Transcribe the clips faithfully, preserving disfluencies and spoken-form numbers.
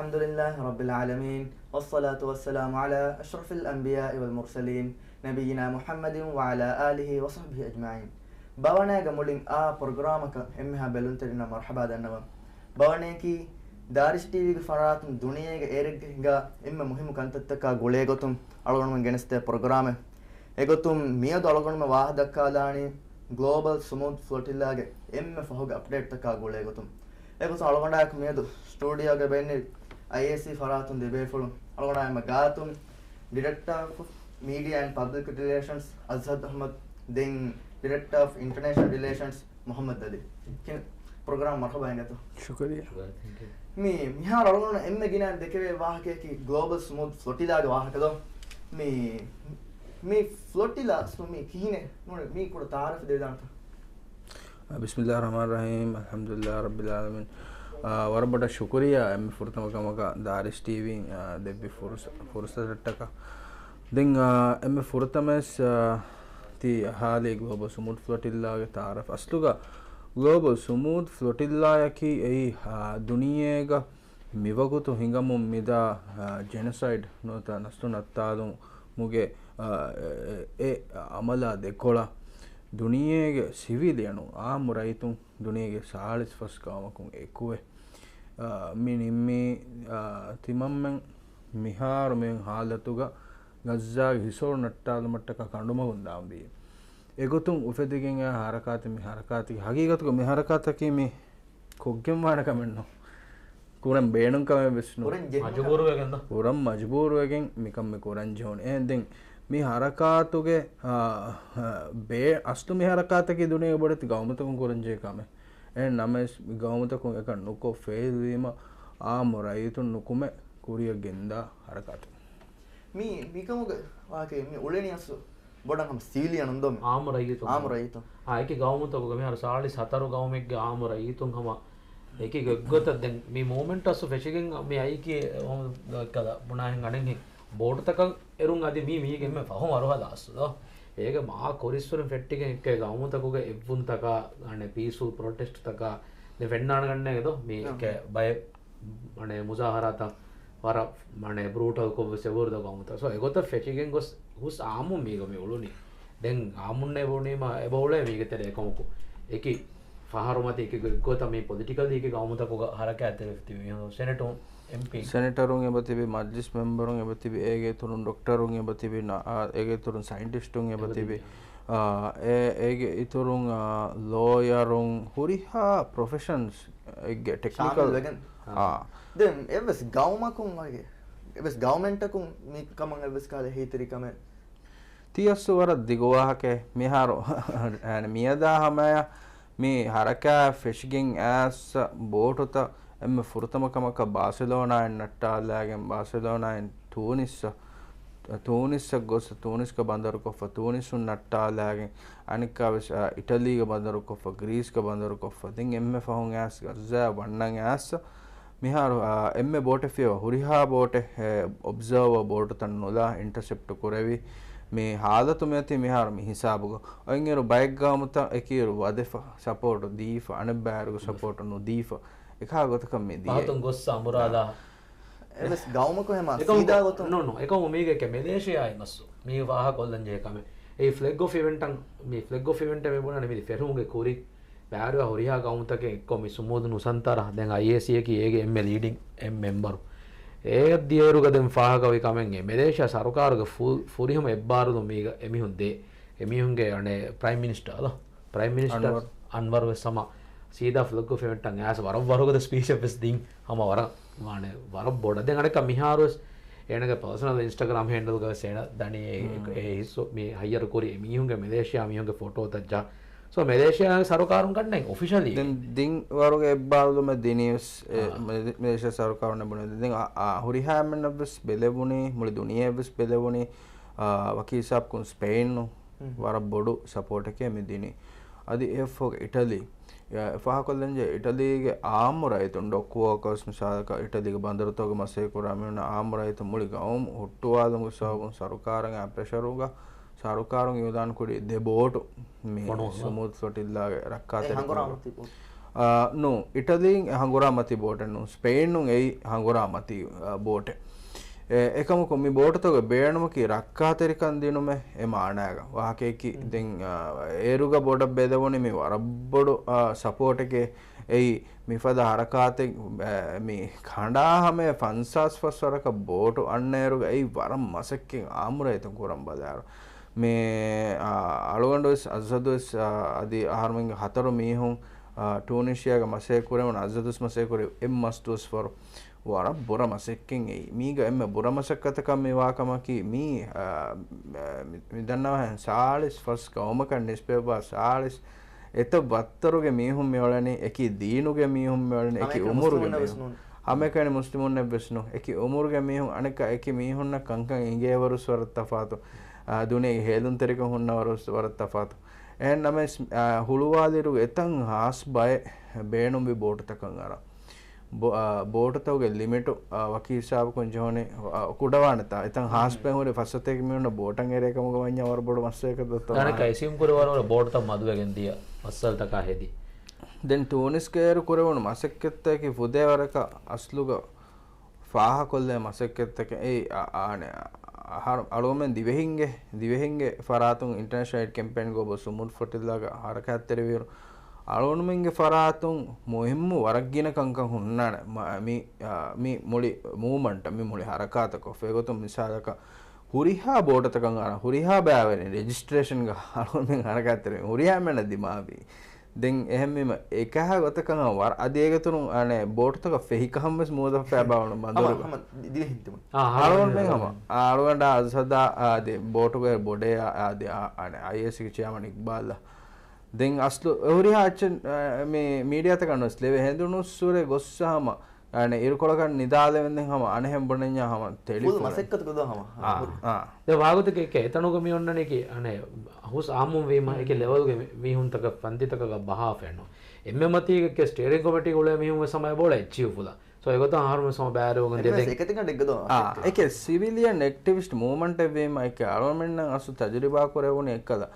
الحمد لله رب العالمين، والصلاة والسلام على أشرف الأنبياء والمرسلين، نبينا محمد وعلى آله وصحبه أجمعين. ބަވަނައިގެ މުޅިން އާ ޕްރޮގްރާމަކަށް އެންމެހާ ބެލުންތެރިންނަށް މަރުޙަބާ ދަންނަވަން. ބަވަނައަކީ ދާރިޝް ޓީވީގެ ފަރާތުން ދުނިޔޭގެ އޭރެއްގަ ހިނގާ އެންމެ މުހިއްމު ކަންތައްތަކާ ގުޅޭގޮތުން އަޅުގަނޑުމެން ގެނެސްދޭ ޕްރޮގްރާމެއް. އެގޮތުން މިއަދު އަޅުގަނޑުމެން ވާހަކަ ދައްކާލާނީ ގްލޯބަލް ސުމޫތް ފްލޮޓިއްލާގެ އެންމެ ފަހުގެ އަޕްޑޭޓްތަކާ ގުޅޭގޮތުން. އެގޮތުން އަޅުގަނޑާއެކު މިއަދު ސްޓޫޑިއޯގަ އިންނެވި އައިއޭސީ ފަރާތުން ދެބޭފުޅުން. އަޅުގަނޑާ އެންމެ ގާތުން ޑިރެކްޓާ އޮފް މީޑިއާ އެންޑް ޕަބްލިކް ރިލޭޝަންސް އަޒްހަދް އަޙްމަދު، ދެން ޑިރެކްޓާ އޮފް އިންޓަރނޭޝަނަލް ރިލޭޝަންސް މުޙައްމަދު އަލީ. ކިން ޕްރޮގްރާމް މަރުޙަބާ އިނގޭތޯ. ޝުކުރިއްޔާ. ޝުކުރިއްޔާ. ތެންކް ޔޫ. މި، މިހާރު އަޅުގަނޑު އެންމެ ގިނައިން ދެކެވޭ ވާހަކަޔަކީ ގްލޯބަލް ސުމޫތް ފްލޮޓިލާގެ ވާހަކަ ދޯ. މި، މި ފްލޮޓިލާ މި ކިހިނެއް ނޫނެ މީ ކުޑަ ތަޢާރަފް ދެވިދާނެތަ؟ ބިސްމިﷲ ރަޙްމާން ރަޙީމް، އަލްޙަމްދުލިﷲ ރައްބިލް ޢާލަމީން. އާ، ވަރަށް ބޮޑަށް ޝުކުރިއްޔާ އެންމެ ފުރަތަމަ ކަމަކަށް ދާރިޝް ޓީވީން، އާ، ދެއްވި ފުރުސަ-، ފުރުސަތަށްޓަކާ. ދެން، އާ، އެންމެ ފުރަތަމަވެސް، އާ، ތި އަހާލީ ގްލޯބަލް ސުމޫތް ފްލޮޓިއްލާގެ ތަޢާރަފް. އަސްލުގަ ގްލޯބަލް ސުމޫތް ފްލޮޓިއްލާޔަކީ އެއީ، އާ، ދުނިޔޭގަ މިވަގުތު ހިނގަމުން މިދާ، އާ، ޖެނޮސައިޑް ނުވަތަ ނަސްލު ނައްތާލުމުގެ، އާ، އެ، އެ އަމަލާ ދެކޮޅަށް ދުނިޔޭގެ ސިވިލިއަނުން އާއްމު ރައްޔިތުން ދުނިޔޭގެ ސާޅީސް ފަސް ގައުމަކުން އެކުވެ، އާ، މި ނިންމީ، އާ، ތިމަންމެން މިހާރު މި ހާލަތުގަ ޣައްޒާގެ ހިސޯރު ނައްޓާލުމަށްޓަކާ ކަނޑުމަގުން ދާންވީ. އެގޮތުން އުފެދިގެން އާ ހަރަކާތެއް މި ހަރަކާތަކީ ހަގީގަތުގަ މި ހަރަކާތަކީ މި ކޮށްގެން ވާނެ ކަމެއް ނޫން. ކުރަން ބޭނުން ކަމެއް ވެސް ނޫން. ކުރަން ޖެހުނު މަޖުބޫރު ކަމެއް. ވެގެން ދޯ. ކުރަން މަޖުބޫރު ވެގެން މިކަން މި ކުރަން ޖެހުނު. އެހެން ދެން މި ހަރަކާތުގެ، އާ، އާ، ބޭ-، އަސްލު މި ހަރަކާތަކީ ދުނިޔޭގެ ބޮޑެތި ގައުމުތަކުން ކުރަން ޖެހޭ ކަމެއް. އެހެން ނަމަވެސް މި ގައުމުތަކުން އެކަން ނުކޮށް ފެއިލް ވީމަ އާއްމު ރައްޔިތުން ނުކުމެ ކުރިއަށް ގެންދާ ހަރަކާތެއް. މި، މިކަމުގެ ވާހަކައެއް މި އުޅެނީ އަސްލު ބޮޑަށް ހަމަ ސިވިލިއަނުން ދޯ މި؟ އާއްމު ރައްޔިތުން. އާއްމު ރައްޔިތުން. އާ، އެކި ގައުމުތަކުގަ މިހާރު ސާޅީސް ހަތަރު ގައުމެއްގެ އާއްމު ރައްޔިތުން ހަމަ އެކި ގޮތްގޮތަށް ދެން މި މޫވްމެންޓް އަސްލު ފެށިގެން މި އައީކީ އެ ހަމަ ކަލަ ބުނާހެން އަނެއްހެން ބޯޓުތަކަށް އެރުން އަދި މީ މީގެ އެންމެ ފަހު މަރުހަލާ އަސްލު ދޯ. އޭގެ މާ ކުރިއްސުރެން ފެއްޓިގެން އެކެ ގައުމުތަކުގެ އެއްވުންތަކާ، އަނެ ޕީސްފުލް ޕްރޮޓެސްޓްތަކާ ދެން ފެންނާނެ ގަންނޭގެ ދޯ މީ އެކެ ބައެއް އަނެ މުޒާހަރާތައް ވަރަށް އަނެ ބްރޫޓަލް ކޮށްވެސް އެބަހުރި ދޯ ގައުމުތައް. ސޯ އެގޮތަށް ފެށިގެން ގޮސް ހުސް އާއްމުން މީގަ މި އުޅުނީ. ދެން އާއްމުންނޭ ބުނީމަ އެބަ އުޅޭ މީގެ ތެރޭ އެކަމަކު. އެކި ފަހަރު މަތި އެކި ގޮތްގޮތަށް މި ޕޮލިޓިކަލް އެކި ގައުމުތަކުގަ ހަރަކާތްތެރި ތިބި މީހުން ސެނެޓުން، އެމްޕީ. ސެނެޓަރުން އެބަތިބި، މަޖްލިސް މެމްބަރުން އެބަތިބި، އޭގެ އިތުރުން ޑޮކްޓަރުން އެބަތިބި، ނަ-، އާ، އޭގެ އިތުރުން ސައިންޓިސްޓުން އެބަތިބި. އެބަތިބި. އާ، އެ-، އޭގެ އިތުރުން، އާ، ލޯޔަރުން، ހުރިހާ ޕްރޮފެޝަންސް އެއްގެ ޓެކްނިކަލް. ޝާމިލް ވެގެން. އާ. ދެން އެއްވެސް ގައުމަކުން ވަގެ، އެއްވެސް ގައުމެންޓަކުން މި ކަމަށް އެއްވެސް ކާލެ ހިތިރި ކަމެއް. ތި އަސްލު ވަރަށް ދިގު ވާހަކައެއް. މިހާރު އަނެ މިއަދާ ހަމަޔަށް މި ހަރަކާތް ފެށިގެން އައިސް ބޯޓުތައް އެންމެ ފުރަތަމަ ކަމަކަށް ބާސެލޯނާއިން ނައްޓާލާގެން، ބާސެލޯނާއިން ތޫނިސް، ތޫނިސްއަށް ގޮސް، ތޫނިސްގަ ބަނދަރުކޮށްފަ، ތޫނިސުން ނައްޓާލާގެން، އަނެއްކާވެސް، އާ، އިޓަލީގަ ބަނދަރުކޮށްފަ، ގްރީސްގަ ބަނދަރުކޮށްފަ، ދެން އެންމެ ފަހުން އައިސް ޣައްޒާ ވަންނަން އައިސް، މިހާރު، އާ، އެންމެ ބޯޓެއް ފިޔަވާ ހުރިހާ ބޯޓެއް، އެ، އޮބްޒާވާ ބޯޓުތައް ނުލާ އިންޓަސެޕްޓް ކުރެވި، މި ހާލަތު މިއޮތީ މިހާރު މި ހިސާބުގަ. އޮތްއިރު ބައެއް ގައުމުތައް އެކިއިރު ވަދެފަ، ސަޕޯޓު ދީފަ، އަނެއްބައިވަރުގެ ސަޕޯޓު ނުދީފަ. އެކާ ގޮތަކަށް މި ދިޔައީ. ފަހަތުން ގޮއްސަ އަނބުރާލާ. އެވެސް ގައުމަކު ހަމަ އެކަމަކު، ސީދާ ގޮތުން. ނޫން، ނޫން. އެކަމު މީގެ މެލޭޝިޔާއި މައްސު. މީ ފާހަގަކޮށްލަން ޖެހޭ ކަމެއް. އެއީ ފްލެގް އޮފް އިވެންޓަށް، މި ފްލެގް އޮފް އިވެންޓެއް މި ބުނަނީ މި ފެށުމުގެ ކުރިން ބާރުވާ ހުރިހާ ގައުމުތަކެއް އެއްކޮށް މި ސުމޫދު ނުސަންތާރަ ދެން އައިއޭސީއަކީ އޭގެ އެންމެ ލީޑިން އެއް މެމްބަރު. އޭގެ ދިޔައިރުގަ ދެން ފާހަގަވި ކަމެއް އެ މެލޭޝިޔާ ސަރުކާރުގެ ފު-، ފުރިހަމަ އެއްބާރުލުން މީގަ އެމީހުން ދޭ. އެމީހުންގެ އަނެއް ޕްރައިމް މިނިސްޓަރ އަލަ، ޕްރައިމް މިނިސްޓަރ އަންވަރު. އަންވަރު ވެސް ހަމަ ސީދާ ފްލެގް އޮފް އިވެންޓަށް އައިސް ވަރަށް ވަރުގަދަ ސްޕީޗެއް ވެސް ދިން. ހަމަ ވަރަށް ވާނެ ވަރަށް ބޮޑަށް. ދެން އަނެއްކާ މިހާރު ވެސް އޭނަގެ ޕާސަނަލް އިންސްޓަގްރާމް ހޭންޑަލްގަ ވެސް އޭނަ ދަނީ އެ، އެ ހިއްސު މި ހައްޔަރު ކުރި އެމީހުންގެ މެލޭޝިޔާ މީހުންގެ ފޮޓޯތައް ޖަ. ސޯ މެލޭޝިޔާ ސަރުކާރުން ގަންނައިން އޮފިޝަލީ. ދެން ދިން ވަރުގެ އެއްބާރުލުމެއް ދިނީ ވެސް، އެ، އާ. މެ-، މެލޭޝިޔާ ސަރުކާރުން ބުނެ. ދެން އާ، އާ، ހުރިހާ އެންމެންނަށް ވެސް ބެލެވުނީ، މުޅި ދުނިޔެއަށް ވެސް ބެލެވުނީ، އާ، ވަކި ހިސާބަކުން ސްޕެއިން ނު ވަރަށް ބޮޑު ސަޕޯޓެކޭ މި ދިނީ. އަދި އެއަށްފަހު އިޓަލީ، އެ، ފާހަގަކޮށްލަންޖެހޭ އިޓަލީގެ އާއްމު ރައްޔިތުން، ޑޮކް ވޯކަރސް މިސާލަކަށް އިޓަލީގެ ބަނދަރުތަކުގެ މަސައްކަތް ކުރާ މީހުންނަށް އާއްމު ރައްޔިތުން މުޅި ގައުމު ހުއްޓުވާލުމުގެ ސަބަބުން ސަރުކާރުގެ ޕްރެޝަރުގަ ސަރުކާރުން އިއުލާން ކުރި ދެ ބޯޓު މި ފޮނުވަން. ސުމޫތް ފްލޮޓިއްލާގެ ރައްކާތެރި އެ ހަނގުރާމަ ކުރުމަށް. ތިބު. ނޫން، އިޓަލީން އެ ހަނގުރާމަތީ ބޯޓެއް ނޫން، ސްޕެއިންނުން އެއީ ހަނގުރާމަތީ، އާ، ބޯޓެއް. އެ، އެކަމަކު މި ބޯޓުތަކުގެ ބޭނުމަކީ ރައްކާތެރިކަން ދިނުމެއް އެ މާނާގަ. ވާހަކަޔަކީ ދެން، އާ، އޭރުގަ ބޮޑަށް ބެލެވުނީ މި ވަރަށް ބޮޑު، އާ، ސަޕޯޓެކޭ. އެއީ މިފަދަ ހަރަކާތެއް، އާ، މި ކަނޑާ ހަމަޔަށް ފަންސާސް ފަސް ވަރަކަށް ބޯޓު އަންނައިރުގަ އެއީ ވަރަށް މަސައްކަތް އާއްމުރޭތަ ކުރަން ބަލާއިރު. މި، އާ، އަޅުގަނޑުވެސް އަޒްހަދުވެސް، އާ، އަދި އަހަރުމެންގެ ހަތަރު މީހުން، އާ، ޓޫނިޝިއާގަ މަސައްކަތް ކުރެވުނު އަޒްހަދުވެސް މަސައްކަތް ކުރި އެއް މަސް ދުވަސްވަރު. ވަރަށް ބުރަ މަސައްކަތް އެއީ. މީގަ އެންމެ ބުރަ މަސައްކަތަކަށް މި ވާކަމަކީ މީ، އާ، މި، މި ދަންނަވާހެން ސާޅީސް ފަސް ގައުމަކަށް ނިސްބަތްވާ ސާޅީސް އެތައް ވައްތަރުގެ މީހުން މިއުޅެނީ އެކި ދީނުގެ މީހުން މިއުޅެނީ އެކި އުމުރުގެ މީހުން. ހަމައެކަނި މުސްލިމުންނެއްވެސް ނޫން. އެކި އުމުރުގެ މީހުން އަނެއްކާ އެކި މީހުންނަށް ކަންކަން އިނގޭވަރުސް ވަރަށް ތަފާތު. އާ، ދުނިޔޭގެ ހޭލުންތެރިކަން ހުންނަވަރުސް ވަރަށް ތަފާތު. އެހެން ނަމަވެސް، އާ، ހުޅުވާލިއިރު އެތައް ހާސް ބައެއް ބޭނުންވި ބޯޓުތަކަށް އަރާ. ބޯ-، އާ، ބޯޓުތަކުގެ ލިމިޓު، އާ، ވަކި ހިސާބަކުން ޖެހުނީ، އާ، ކުޑަވާނެތާ. އެތައް ހާސް ބައެއް ހުރި ފަސް ސަތޭކަ މީހުންނަށް ބޯޓަށް އެރޭ ކަމުގަ ވަންޏާ ވަރަށް ބޮޑު މައްސަލައެއް ދޮއްތަ އަނެއްކާ ވާނެ. އެސިއުމް ކުރެވޭ ވަރަށް ބޯޓުތައް މަދުވެގެން ދިޔަ މައްސަލަތަކާ ހެދި. ދެން ޓޫނިސްގައިރު ކުރެވުނު މަސައްކަތްތަކަކީ ފުދޭވަރަކަށް އަސްލުގަ ފާހަކޮށްލޭ މަސައްކަތްތަކެއް. އެއީ އަ-، އާނެ، އަހަރު އަޅުގަމެން ދިވެހިންގެ، ދިވެހިންގެ ފަރާތުން އިންޓަރނޭޝަނަލް އެއިޑް ކެމްޕޭން ގްލޯބަލް ސުމޫތް ފްލޯޓިއްލާގަ ހަރަކާތްތެރިވިއިރު، އަޅުގަނޑުމެންގެ ފަރާތުން މުހިއްމު ވަރަށް ގިނަ ކަންކަން ހުންނާނެ. މަ-، މި، އާ، މި މުޅި މޫވްމަންޓަށް، މި މުޅި ހަރަކާތަކަށް ފޭގޮތުން މިސާލަކަށް ހުރިހާ ބޯޓުތަކަށް އަރާ، ހުރިހާ ބައިވެރިން ރެޖިސްޓްރޭޝަންގަ އަޅުގަނޑުމެން ހަރަކާތްތެރިވި ހުރިހާ މެންނަށް ދިމާވި. ދެން އެހެންވީމަ، އެކަހަ ގޮތަކަށް ވަރަށް އަދި އޭގެ އިތުރުން އަނެއް ބޯޓުތަކަށް ފެހިކަހަން ވެސް މޫދަށް ފައިބާވަނު ހަމަ، ބަނދުރުގަ. ހަމަ ދި-، ދިވެހިން ތިމަން. އާ، އަޅުގަނޑުމެން ހަމަ، އާ، އަޅުގަނޑާ އަޒްހަދާ، އާ، އަދި ބޯޓުގެ ބޮޑޭ، އާ، އަދި އާ، އަނެއް އައިއެސްގެ ޗެއާމަން އިގްބާލް. ދެން އަސްލު އެ ހުރިހާ އެއްޗެއް، އާ، މި މީޑިއާތަކަށް ނުވެސް ލެވޭ ހެނދުނުއްސުރެ ގޮއްސަ ހަމަ އަނެއް އިރުކޮޅަކަށް ނިދާލެވެންދެން ހަމަ އަނެއްހެން ބުނަންޏާ ހަމަ ތެޅި ފުލް ފުރެ. މަސައްކަތު ކޮށްދޯ ހަމަ. އާ، އާ. ދެ ވާގޮތަކީ އެކެ އެތަނުގަ މި އޮންނަނީކީ އަނެއް ހުސް އާއްމުން ވީމަ އެކެ ލެވަލްގެ މި-، މީހުންތަކަށް ފަންތިތަކަކަށް ބަހާފައެއްނު. އެންމެ މަތީގެ ސްޓޭރިން ކޮމިޓީ އުޅޭ މީހުން ވެސް ހަމަ އެބައުޅޭ އެއްޗިއު ފުލަށް. ސޯ އެގޮތަށް އަހަރުމެން ހަމަ ބައިވެރިވެގެން ދެ-، ދެން އެކެތިގަނޑެއްގަ ދޯ އާ، އެކެ ސިވިލިއަން އެކްޓިވިސްޓް މޫވްމަންޓެއް ވީމަ އެކެ އަޅުގަނޑުމެންނަށް އަސްލު ތަޖުރިބާ ކުރެވުނީ އެއްކަލަ.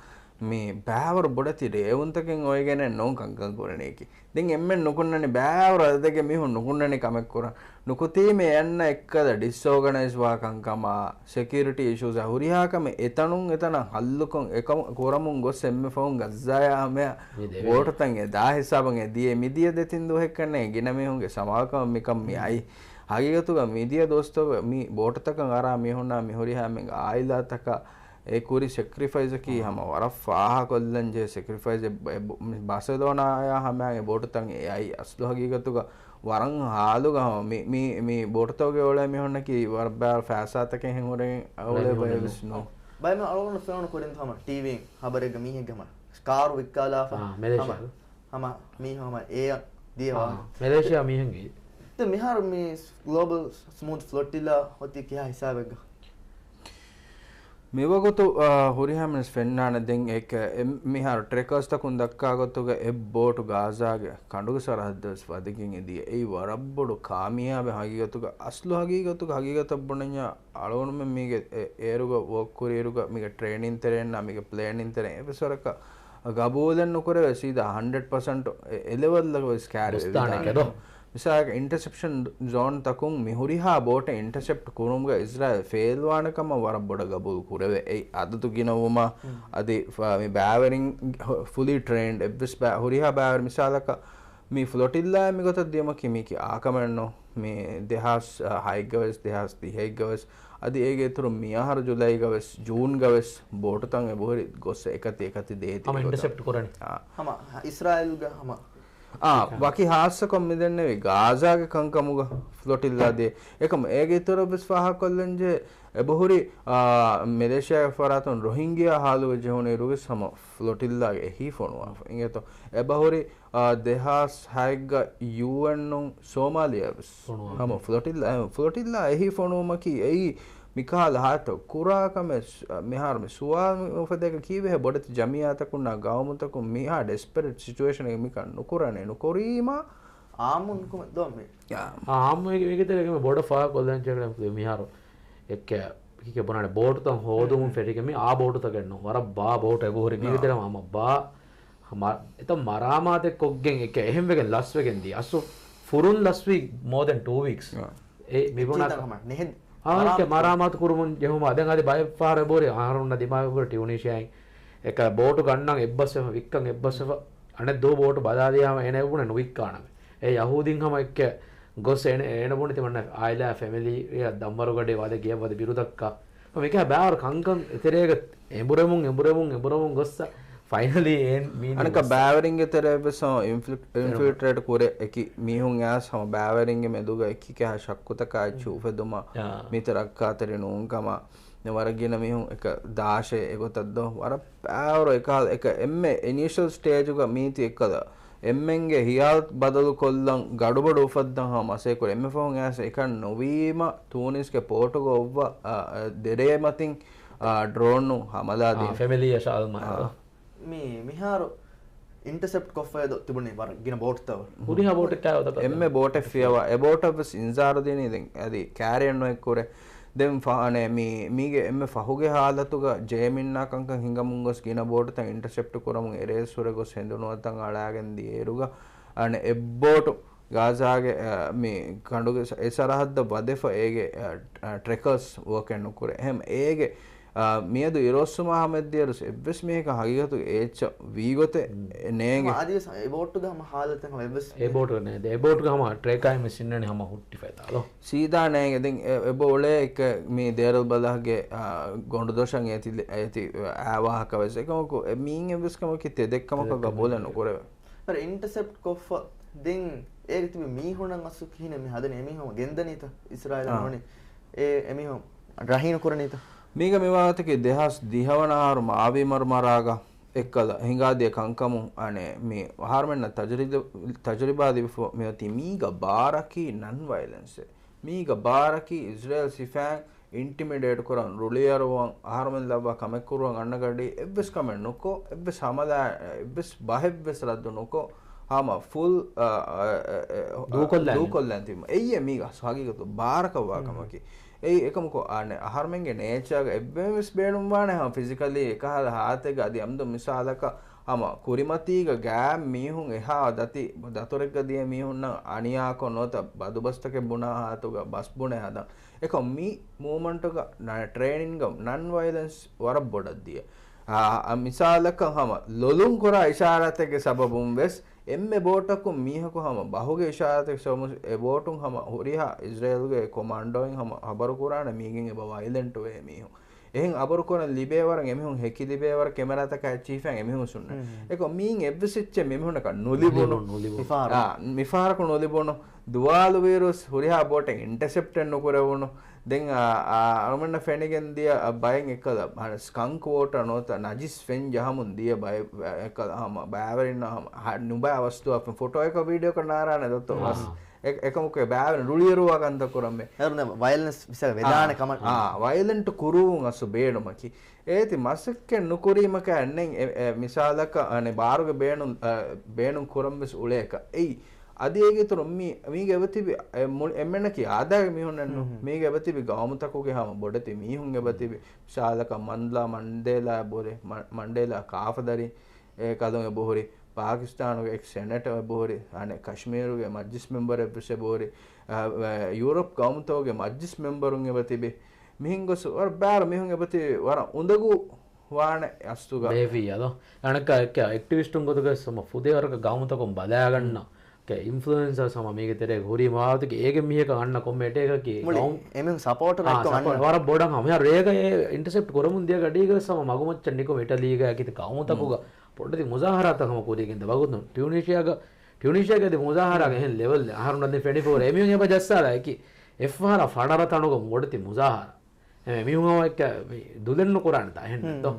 މި ބައިވަރު ބޮޑެތި ރޭވުންތަކެއް އޮވެގެނެއް ނޫން ކަންކަން ކުރަނީކީ. ދެން އެންމެން ނުކުންނަނީ ބައިވަރު އަދަދެއްގެ މީހުން ނުކުންނަނީ ކަމެއް ކުރަން. ނުކުތީމޭ އަންނަ އެއްކަލަ ޑިސްއޯގަނައިޒް ވާ ކަންކަމާ، ސެކިއުރިޓީ އިޝޫސް އާ ހުރިހާ ކަމެއް އެތަނުން އެތަނަށް ހައްލުކޮށް އެކަމު ކުރަމުން ގޮސް އެންމެ ފަހުން ގައްޒާޔާ ހަމަޔަށް މި ދެވޭ. ބޯޓުތައް އެ ދާ ހިސާބަށް އެ ދިޔަ މިދިޔަ ދެތިން ދުވަހެއްކަންނޭ ގިނަ މީހުންގެ ސަމާލުކަމަށް މިކަން މި އައި. ހަގީގަތުގަ މިދިޔަ ދުވަސްތަކުގަ މި ބޯޓުތަކަށް އަރާ މީހުންނާ މި ހުރިހާ އެންމެންގެ އާއިލާތަކަށް އެ ކުރި ސެކްރިފައިސަކީ ހަމަ ވަރަށް ފާހަކޮށްލަންޖެހޭ ސެކްރިފައިސެއް. ބ-، އެ ބ-، މި ބާސެލޯނާއާ ހަމަޔަށް އެ ބޯޓުތައް އެ އައި އަސްލު ހަގީގަތުގަ ވަރަށް ހާލުގަ ހަމަ މި، މި، މި ބޯޓުތަކުގެ އުޅޭ މީހުންނަކީ ވަރަށް ބާރު ފައިސާތަކެއް ހެން ހުރެގެން އުޅޭ ބައެއް ވެސް ނޫން. ބައެއް އަޅުގަނޑު ފެނުނު ކުރިން ހަމަ ޓީވީ ހަބަރެއްގަ މީހެއްގެ ހަމަ ކާރު ވިއްކާލާފަ ހަމަ، ހަމަ މީހުން ހަމަ އޭ ދިޔަ ވާހަކަ. މެލޭޝިޔާ މީހުންގެ. ދެން މިހާރު މި ގްލޯބަލް ސްމޫތް ފްލޯޓިލާ އޮތީ ކިހާ ހިސާބެއްގަ؟ މިވަގުތު، އާ، ހުރިހާ މިނިސް ފެންނާނެ ދެން އެކ-، އެ-، މިހާރު ޓްރެކާސްތަކުން ދައްކާ ގޮތުގަ އެއް ބޯޓު ގާޒާގެ ކަނޑުގެ ސަރަހައްދަށް ވަދެގެން އެދިޔަ. އެއީ ވަރަށް ބޮޑު ކާމިޔާބެއް ހަގީގަތުގަ. އަސްލު ހަގީގަތުގަ، ހަގީގަތަށް ބުނަންޏާ އަޅުގަނޑުމެން މީގެ އެ-، އޭރުގަ ވޯކް ކުރިއިރުގަ މީގެ ޓްރޭނިން ތެރެއިންނާ މީގެ ޕްލޭނިން ތެރެއިން އެއްވެސް ވަރަކަށް ގަބޫލެއް ނުކުރެވޭ ސީދާ ހަންޑްރެޑް ޕަސެންޓް އެ-، އެ ލެވެލްއަކަށް ވެސް ކާރިވެވިދާނެ. މިސާލަކަށް އިންޓަސެޕްޝަން ޒޯން ތަކުން މި ހުރިހާ ބޯޓެއް އިންޓަސެޕްޓް ކުރުމުގަ އިޒްރާއިލް ފެއިލްވާނެ ކަމަށް ވަރަށް ބޮޑަށް ގަބޫލު ކުރެވޭ. އެއީ އަދަދު ގިނަވުމާ އަދި ފަ-، މި ބައިވެރިން ފުލީ ޓްރޭންޑް އެއްވެސް ބައި-، ހުރިހާ ބައިވެރި މިސާލަކަށް މި ފްލޮޓިއްލާއެއް މިގޮތަށް ދިޔުމަކީ މީކީ އާކަމެއްނު. މި ދެހާސް ހައެއްގަވެސް، ދެހާސް ދިހައެއްގަވެސް، އަދި އޭގެ އިތުރުން މިއަހަރު ޖުލައިގަވެސް، ޖޫންގަވެސް ބޯޓުތައް އެބަހުރި ގޮސް އެކަތި އެކަތި ދޭތި ހަމަ ގޮތަށް. އިންޓަސެޕްޓް ކުރަނީ. އާ. ހަމަ އިސްރާއީލްގެ ހަމަ. އާ، ވަކި ހާއްސަކޮށް މިދެންނެވި ގާޒާގެ ކަންކަމުގަ ފްލޮޓިއްލާ ދޭ. އެކަމު އޭގެ އިތުރަށްވެސް ފާހަގަކޮށްލަންޖެހޭ، އެބަހުރި، އާ، މެލޭޝިޔާގެ ފަރާތުން ރޮހިންގިޔާ ހާލުގަ ޖެހުނުއިރުވެސް ހަމަ ފްލޮޓިއްލާގެ އެހީ ފޮނުވާފަ. އިނގޭތޯ، އެބަހުރި އާ، ދެހާސް ހައެއްގަ ޔޫއެންއުން ސޯމާލިޔާ ވެސް ފޮނުވާ. ހަމަ ފްލޮޓިއްލާ، އެ، ފްލޮޓިއްލާ އެހީ ފޮނުވުމަކީ އެއީ މިކަހަލަ ހާތައް ކުރާ ކަމެއް. މިހާރު މި ސުވާލު އުފެދޭކަށް ކީއްވެހޭ ބޮޑެތި ޖަމިއްޔާތަކުންނާ ގައުމުތަކުން މިހާ ޑެސްޕެރެޓް ސިޗުއޭޝަނެއް މިކަން ނުކުރަނީ ނުކުރީމާ. އާއްމުން ކޮމެ-، ދޯ މި. އާ. އާއްމު އޭގެ، އޭގެ ތެރޭގަ މި ބޮޑަށް ފާހަގަކޮށްލަން ޖެހޭ މިހާރު އެއްކެ ކިކެ ބުނާނެ ބޯޓުތައް ހޯދުމުން ފެށިގެން މި އާ ބޯޓުތަކެއް ނޫން. ވަރަށް ބާ ބޯޓު އެބަހުރި މީގެ ތެރޭ ހަމަ ބާ މަ-، އެތައް މަރާމާތެއް ކޮށްގެން އެކެ އެހެން ވެގެން ލަސްވެގެން ދިޔަ. އަސްލު ފުރުން ލަސްވީ more than two weeks. އާ. އެ މިބުނާ އެއްޗެއް ދަން ހަމަ ނެހެން އާ، އެކެ މަރާމާތު މަރާމާތު ކުރުމުން ޖެހުމާ ދެން އަދި ބައެއް ފަހަރު އެބަހުރި އަހަރުންނަށް ދިމާވި ބުރެ ޓިއުނީޝިއާއިން އެކަ ބޯޓު ގަންނަން އެއްބަސްވެފަ، ވިއްކަން އެއްބަސްވެފަ، އަނެއް ދޯ ބޯޓު ބަލާލިޔާމަ އޭނަ އެބުނެ ނުވިއްކާނަމޭ. އެ ޔަހޫދީން ހަމަ އެއްކެ ގޮސް އޭނަ، އޭނަ ބުނި ތިމަންނަ އާއިލާ ފެމިލީ އަށް ދަންވަރުގަޑި ވަދެ ގެޔަށް ވަދެ ބިރުދައްކާ. ހަމަ އެކަ ބާރު ކަންކަން އެތެރޭގަ އެނބުރެމުން، އެނބުރެމުން، އެނބުރެމުން ގޮއްސަ ފައިނަލީ އޭން މީ އަނެކަ ބާވެރިންގެ ތެރޭ ވެސް ހަމަ އިންފިލް-، އިންފިލްޓްރޭޓް ކުރޭ އެކި މީހުން އައިސް ހަމަ ބާވެރިންގެ މެދުގަ އެކި ކެހާ ޝައްކުތަކާ އެއްޗެއް އުފެދުމަށް އާ. މީތި ރައްކާތެރި ނޫންކަމަށް ވަރަށް ގިނަ މީހުން އެކަ ދާށޭ އެގޮތަށް ދޯ. ވަރަށް ބާރު އެކަހަލަ އެކަ އެންމެ އިނީޝަލް ސްޓޭޖުގަ މީތި އެއްކަލަ އެންމެންގެ ހިޔާލް ބަދަލުކޮށްލަން ގަޑުބަޑު އުފައްދަން ހަމަ މަސައްކަތް ކުރި. އެންމެ ފަހުން އައިސް އެކަން ނުވީމަ ތޫނިސްގެ ޕޯޓުގަ އޮއްވަ، އާ، އާ، ދެރޭ މަތިން، އާ، ޑްރޯނުން ހަމަލާ ދިން. އާ، ފެމިލީއަށް އަލްމާ. އާ. މި-، މިހާރު އިންޓަސެޕްޓް ކޮށްފައި ދޯ ތިބުނީ ވަރަށް ގިނަ ބޯޓްތައް. ހުރިހާ ބޯޓެއް ކާ އެންމެ ބޯޓެއް ފިޔަވާ. އެ ބޯޓަށް ވެސް އިންޒާރު ދިނީ ދެން އަދި ކާރިއަރ ނުއެއް ކުރޭ. ދެން ފާނެ މީ-، މީގެ އެންމެ ފަހުގެ ހާލަތުގަ ޖޭމިންނާ ކަންކަން ހިނގަމުން ގޮސް ގިނަ ބޯޓުތައް އިންޓަސެޕްޓް ކުރަމުން އެރޭސް ހުރެ ގޮސް ހެނދުނުވަތަން އަޅާގެން ދިޔައިރުގަ އަނެއް އެއްބޯޓު ގާޒާގެ، އަ، މި ކަނޑުގެ ސަ-، އެ ސަރަހައްދަށް ވަދެފަ އޭގެ، އަ، އަ، ޓްރެކަރސް ވޯކެއް ނުކުރޭ. އެހެން އޭގެ، އަ، މިއަދު އިރުއޮއްސުމާ ހަމައަށްދިޔައިރު އެއްވެސް މީހަކަށް ހަގީގަތުގެ އެއްޗެއް ވީގޮތެއް ނޭނގެ. ހަމަ އަދިވެސް އެ ބޯޓުގަ ހަމަ ހާލަތެއް ހަމަ އެއްވެސް އެ ބޯޓުގަ ނޭ. އެ ބޯޓުގަ ހަމަ ޓްރެކާއި މި ސިންނަނީ ހަމަ ހުއްޓިފައިތާލޯ. ސީދާ ނޭނގެ. ދެން އެ، އެބަ އުޅޭ އެކަ މި ދޭރަލްބަލާހްގެ، އާ، ގޮނޑުދޮށަށް އޭތި، އޭތި އާ ވާހަކަ ވެސް. އެކަމަކު އެ މީން އެއްވެސް ކަމަކީ ތެދެއްކަމަކަށް ގަބޫލެއް ނުކުރެވޭ. އަރަ އިންޓަސެޕްޓް ކޮށްފަ ދެން އޭގެ ތިބި މީހުންނަށް އަސްލު ކިހިނެއް މި ހަދަނީ؟ އެމީހުން ގެންދަނީތަ؟ އިސްރާއީލަށް އާ. ނޫނީ އެ، އެމީހުން ރަހީނު ކުރަނީތަ؟ މީގަ މިވާގޮތަކީ ދެހާސް ދިހަ ވަނަ އަހަރު މާވީ މަރުމަރާގަ އެއްކަލަ ހިނގާދިޔަ ކަންކަމުން އަނެއް މި އަހަރުމެންނަށް ތަޖުރިދަ-، ތަޖުރިބާ ލިބިފަ މިއޮތީ މީގަ ބާރަކީ ނަން ވަޔަލެންސެއް. މީގަ ބާރަކީ އިސްރޭލް ސިފައިން އިންޓިމިޑޭޓް ކުރަން، ރުޅިއަރުވަން، އަހަރުމެން ލައްވާ ކަމެއް ކުރުވަން އަންނަ ގަޑީ އެއްވެސް ކަމެއް ނުކޮށް، އެއްވެސް ހަމަލާ، އެއްވެސް ބަހެއްވެސް ރައްދު ނުކޮށް، ހަމަ ފުލް، އަ، އަ، އަ، އަ، ދޫކޮށްލާނެ. ދޫކޮށްލާން ތިބު. އެއްޔެ މީގަ ހަގީގަތު ބާރަކަށް ވާ ކަމަކީ. އެއީ އެކަމަކު އަނެއް އަހަރުމެންގެ ނޭޗާގަ އެއްވެސް ބޭނުންވާނެ ހަމަ ފިޒިކަލީ އެކަހަލަ ހާލަތެއްގަ އަދި އަމްދު މިސާލަކަށް ހަމަ ކުރިމަތީގަ ގާތް މީހުން އެހާ ދަތި ދަތުރެއްގަ ދިޔަ މީހުންނަށް އަނިޔާކޮށް ނުވަތަ ބަދުބަސްތަކެއް ބުނާ ހާލަތުގަ ބަސް ބުނެ ހަދަން. އެކަމް މި މޫވްމަންޓުގަ ނަ-، ޓްރޭނިންގ ނަން ވަޔަލެންސް ވަރަށް ބޮޑަށް ދިޔަ. އާ، އަ، މިސާލަކަށް ހަމަ ލޮލުން ކުރާ އިޝާރާތެއްގެ ސަބަބުން ވެސް އެންމެ ބޯޓަކުން މީހަކު ހަމަ ބަހުގެ އިޝާރާތެއް ސަބަބުން އެ ބޯޓުން ހަމަ ހުރިހާ އިސްރޭލްގެ ކޮމާންޑޯއިން ހަމަ ހަބަރު ކުރާނެ މީގެން އެބަ ވަޔަލެންޓުވޭ މީހުން. އެހެން އަބުރުކުރަން ލިބޭވަރަށް އެމީހުން ހެކިލިބޭވަރަށް ކެމެރާތަކާ އެއްޗިހިފައިން އެމީހުން ސުންނަ. އެކޮ މީން އެއްވެސް އެއްޗެއް މިމީހުންނަކަށް ނުލިބުނު. ނުލިބުނު. މިފަހަރު. އާ، މިފަހަރަކު ނުލިބުނު. ދުވާލުވިއިރުސް ހުރިހާ ބޯޓެއް އިންޓަސެޕްޓެއް ނުކުރެވުނު. ދެން އާ، އާ، އަޅުމެންނަށް ފެނިގެން ދިޔަ ބައެއް އެކަލަ، ސްކަންކް ވޯޓަރ ނުވަތަ ނަޖިސް ފެން ޖަހަމުން ދިޔަ ބައެއް އެކަލަ ހަމަ ބައިވެރިންނަށް ހަމަ ހަ-، ނުބައި އަވަސްދުވާ ފެން ފޮޓޯއަކަށް ވީޑިއޯއަކަށް ނާރާނެ ދޮތޯ ވަސް. އެ-، އެކަމަކު އެ ބައިވެރިން ރުޅިއެރުވާ ކަންތައް ކުރަން މެ. އެހެން ވަޔަލެންސް މިސާލަށް ވެދާނެ ކަމަށް. އާ، ވަޔަލެންޓް ކުރުވުން އަސްލު ބޭނުމަކީ. އޭތި މަސައްކަތް ނުކުރީމަކަށް އަންނެން އެ، އެ، މިސާލަކަށް އަނެ ބާރުގެ ބޭނުން، އަ، ބޭނުން ކުރަން ވެސް އުޅޭކަށް. އެއީ، އަދި އޭގެ އިތުރު މި، މީގެ އެބަތިބި، އެ، މު-، އެންމެންނަކީ އާދައިގެ މީހުންނެއްނު. މީގެ އެބަތިބި ގައުމުތަކުގެ ހަމަ ބޮޑެތި މީހުން އެބަތިބި. މިސާލަކަށް މަންލާ މަންޑޭލާ އެބަހުރި، މަ-، މަންޑޭލާ ކާފަދަރި އެކަލުން އެބަހުރި، ޕާކިސްތާނުގެ އެކްސް ސެނެޓަރ އެބަހުރި، އަނެއް ކަޝްމީރުގެ މަޖްލިސް މެމްބަރެއް ވެސް އެބަހުރި، އަ، އަ، ޔޫރަޕް ގައުމުތަކުގެ މަޖްލިސް މެމްބަރުން އެބަތިބި. މިހެން ގޮސް ވަރަށް ބާރު މީހުން އެބަތިބި ވަރަށް އުނދަގޫ ވާނެ އަސްތުގަ. ބޭފިއްޔާ ދޯ. އަނެއްކާ އެއްކާ އެކްޓިވިސްޓުން ގޮތުގަ ވެސް ހަމަ ފުދޭ ވަރަކަށް ގައުމުތަކުން ބަލާގަންނަ. އެކެ އިންފްލުއެންސާ ހަމަ މީގެ ތެރޭގަ ހުރީ މާވަތުގެ އޭގެ މީހަކަށް އަންނަ ކޮންމެ އެޓޭކަކީ މުޅި ގައުމު-، އެމީހުން ސަޕޯޓް އާ، ދެއްކޮ ސަޕޯޓް އަންނަ. ވަރަށް ބޮޑަށް ހަމަ. މިހާރު ރޭގަ އެ އިންޓަސެޕްޓް ކުރަމުން ދިޔަ ގަޑީގަ ވެސް ހަމަ މަގުމައްޗަށް ނިކުމެ އިޓަލީގަ ކިތަ ގައުމުތަކުގަ ބޮޑެތި މުޒާހަރާތައް ހަމަ ކުރިގެންދަ ވަގުތު ޓިއުނީޝިއާގަ، ޓިއުނީޝިއާގަ އަދި މުޒާހަރާގަ އެހެން ލެވެލް އަހަރުންނަށް ދެން ފެނިފަހުރެ އެމީހުން އެބަ ޖައްސާލާ އެކި އެއްފަހަރާ ފަނަރަ ތަނުގަ ބޮޑެތި މުޒާހަރާ. އެ މީހުން އެއްކަ ދުލެއް ނުކުރާނެތާ އެހެން ދޯ.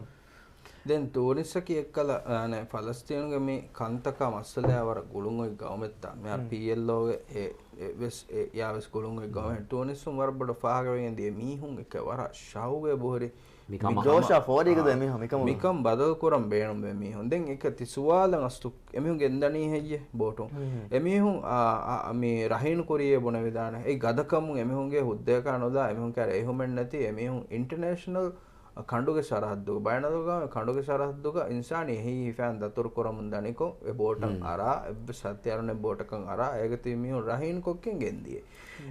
ދެން ތޫނިސްއަކީ އެއްކަލަ، އަނެ، ފަލަސްތީނުގެ މި ކަންތަކާ މައްސަލަޔާ ވަރަށް ގުޅުން އޮތް ގައުމެއްތާ. މިހާރު ޕީއެލްއޯގެ އެ، އެ ވެސް އެ ޔާ ވެސް ގުޅުން އޮތް ގައުމެއް. ޓޫނިސުން ވަރަށް ބޮޑަށް ފާހަގަވެގެން ދިޔަ މީހުން އެއްކަ ވަރަށް ޝައުގެ ބުހުރި މިކަމަށް ޖޯޝާ ހަމަ، ފޯރީގަ ދޯ އާ، އެމީހުން މިކަމުގަ. މިކަން ބަދަލު ކުރަން ބޭނުންވޭ މީހުން. ދެން އެކަ ތި ސުވާލަށް އަސްތު އެމީހުން ގެންދަނީ ހެއްޔޭ ބޯޓުން؟ އެމީހުން، އާ، އާ، މި ރަހީން ކުރިޔޭ ބުނެވިދާނެ. އެ ގަދަކަމުން އެމީހުންގެ ހުއްދަޔަކާ ނުލާ، އެމީހުން ކާރަ އެހުމެއް ނެތި، އެމީހުން އިންޓަނޭޝަނަލް، ކަނޑުގެ ސަރަހައްދުގަ، ބައިނަލްއަގްވާމީ ކަނޑުގެ ސަރަހައްދުގަ އިންސާނީ އެހީ ހިފައިން ދަތުރު ކުރަމުން ދަނިކޮށް، އެ ބޯޓަށް އަރާ، އެއްވެސް ހަތިޔާރު ނެތް ބޯޓަކަށް އަރާ، އޭގަ ތިބި މީހުން ރަހީން ކޮށްގެން ގެންދިޔަ.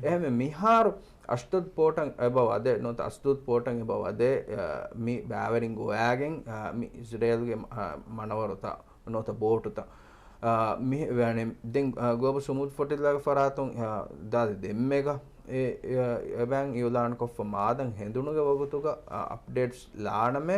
އެހެންވެ މިހާރު އަޝްދޯދު ޕޯޓަށް އެބަ ވަދެ، ނުވަތަ އަޝްދޯދު ޕޯޓަށް އެބަ ވަދެ، އަ، މި ބައިވެރިން ގޮވައިގެން، އަ، މި އިޒްރޭލްގެ، އަ، މަނަވަރުތައް ނުވަތަ ބޯޓުތައް، އާ، މި، އަނެ، ދެން، އާ، ގްލޯބަލް ސުމޫތް ފްލޯޓިލާގެ ފަރާތުން، އާ، ދާދި ދެންމެގަ އެ، އެ، އެބައިން އިއުލާންކޮށްފަ މާދަން ހެނދުނުގެ ވަގުތުގަ، އާ، އަޕްޑޭޓްސް ލާނަމޭ،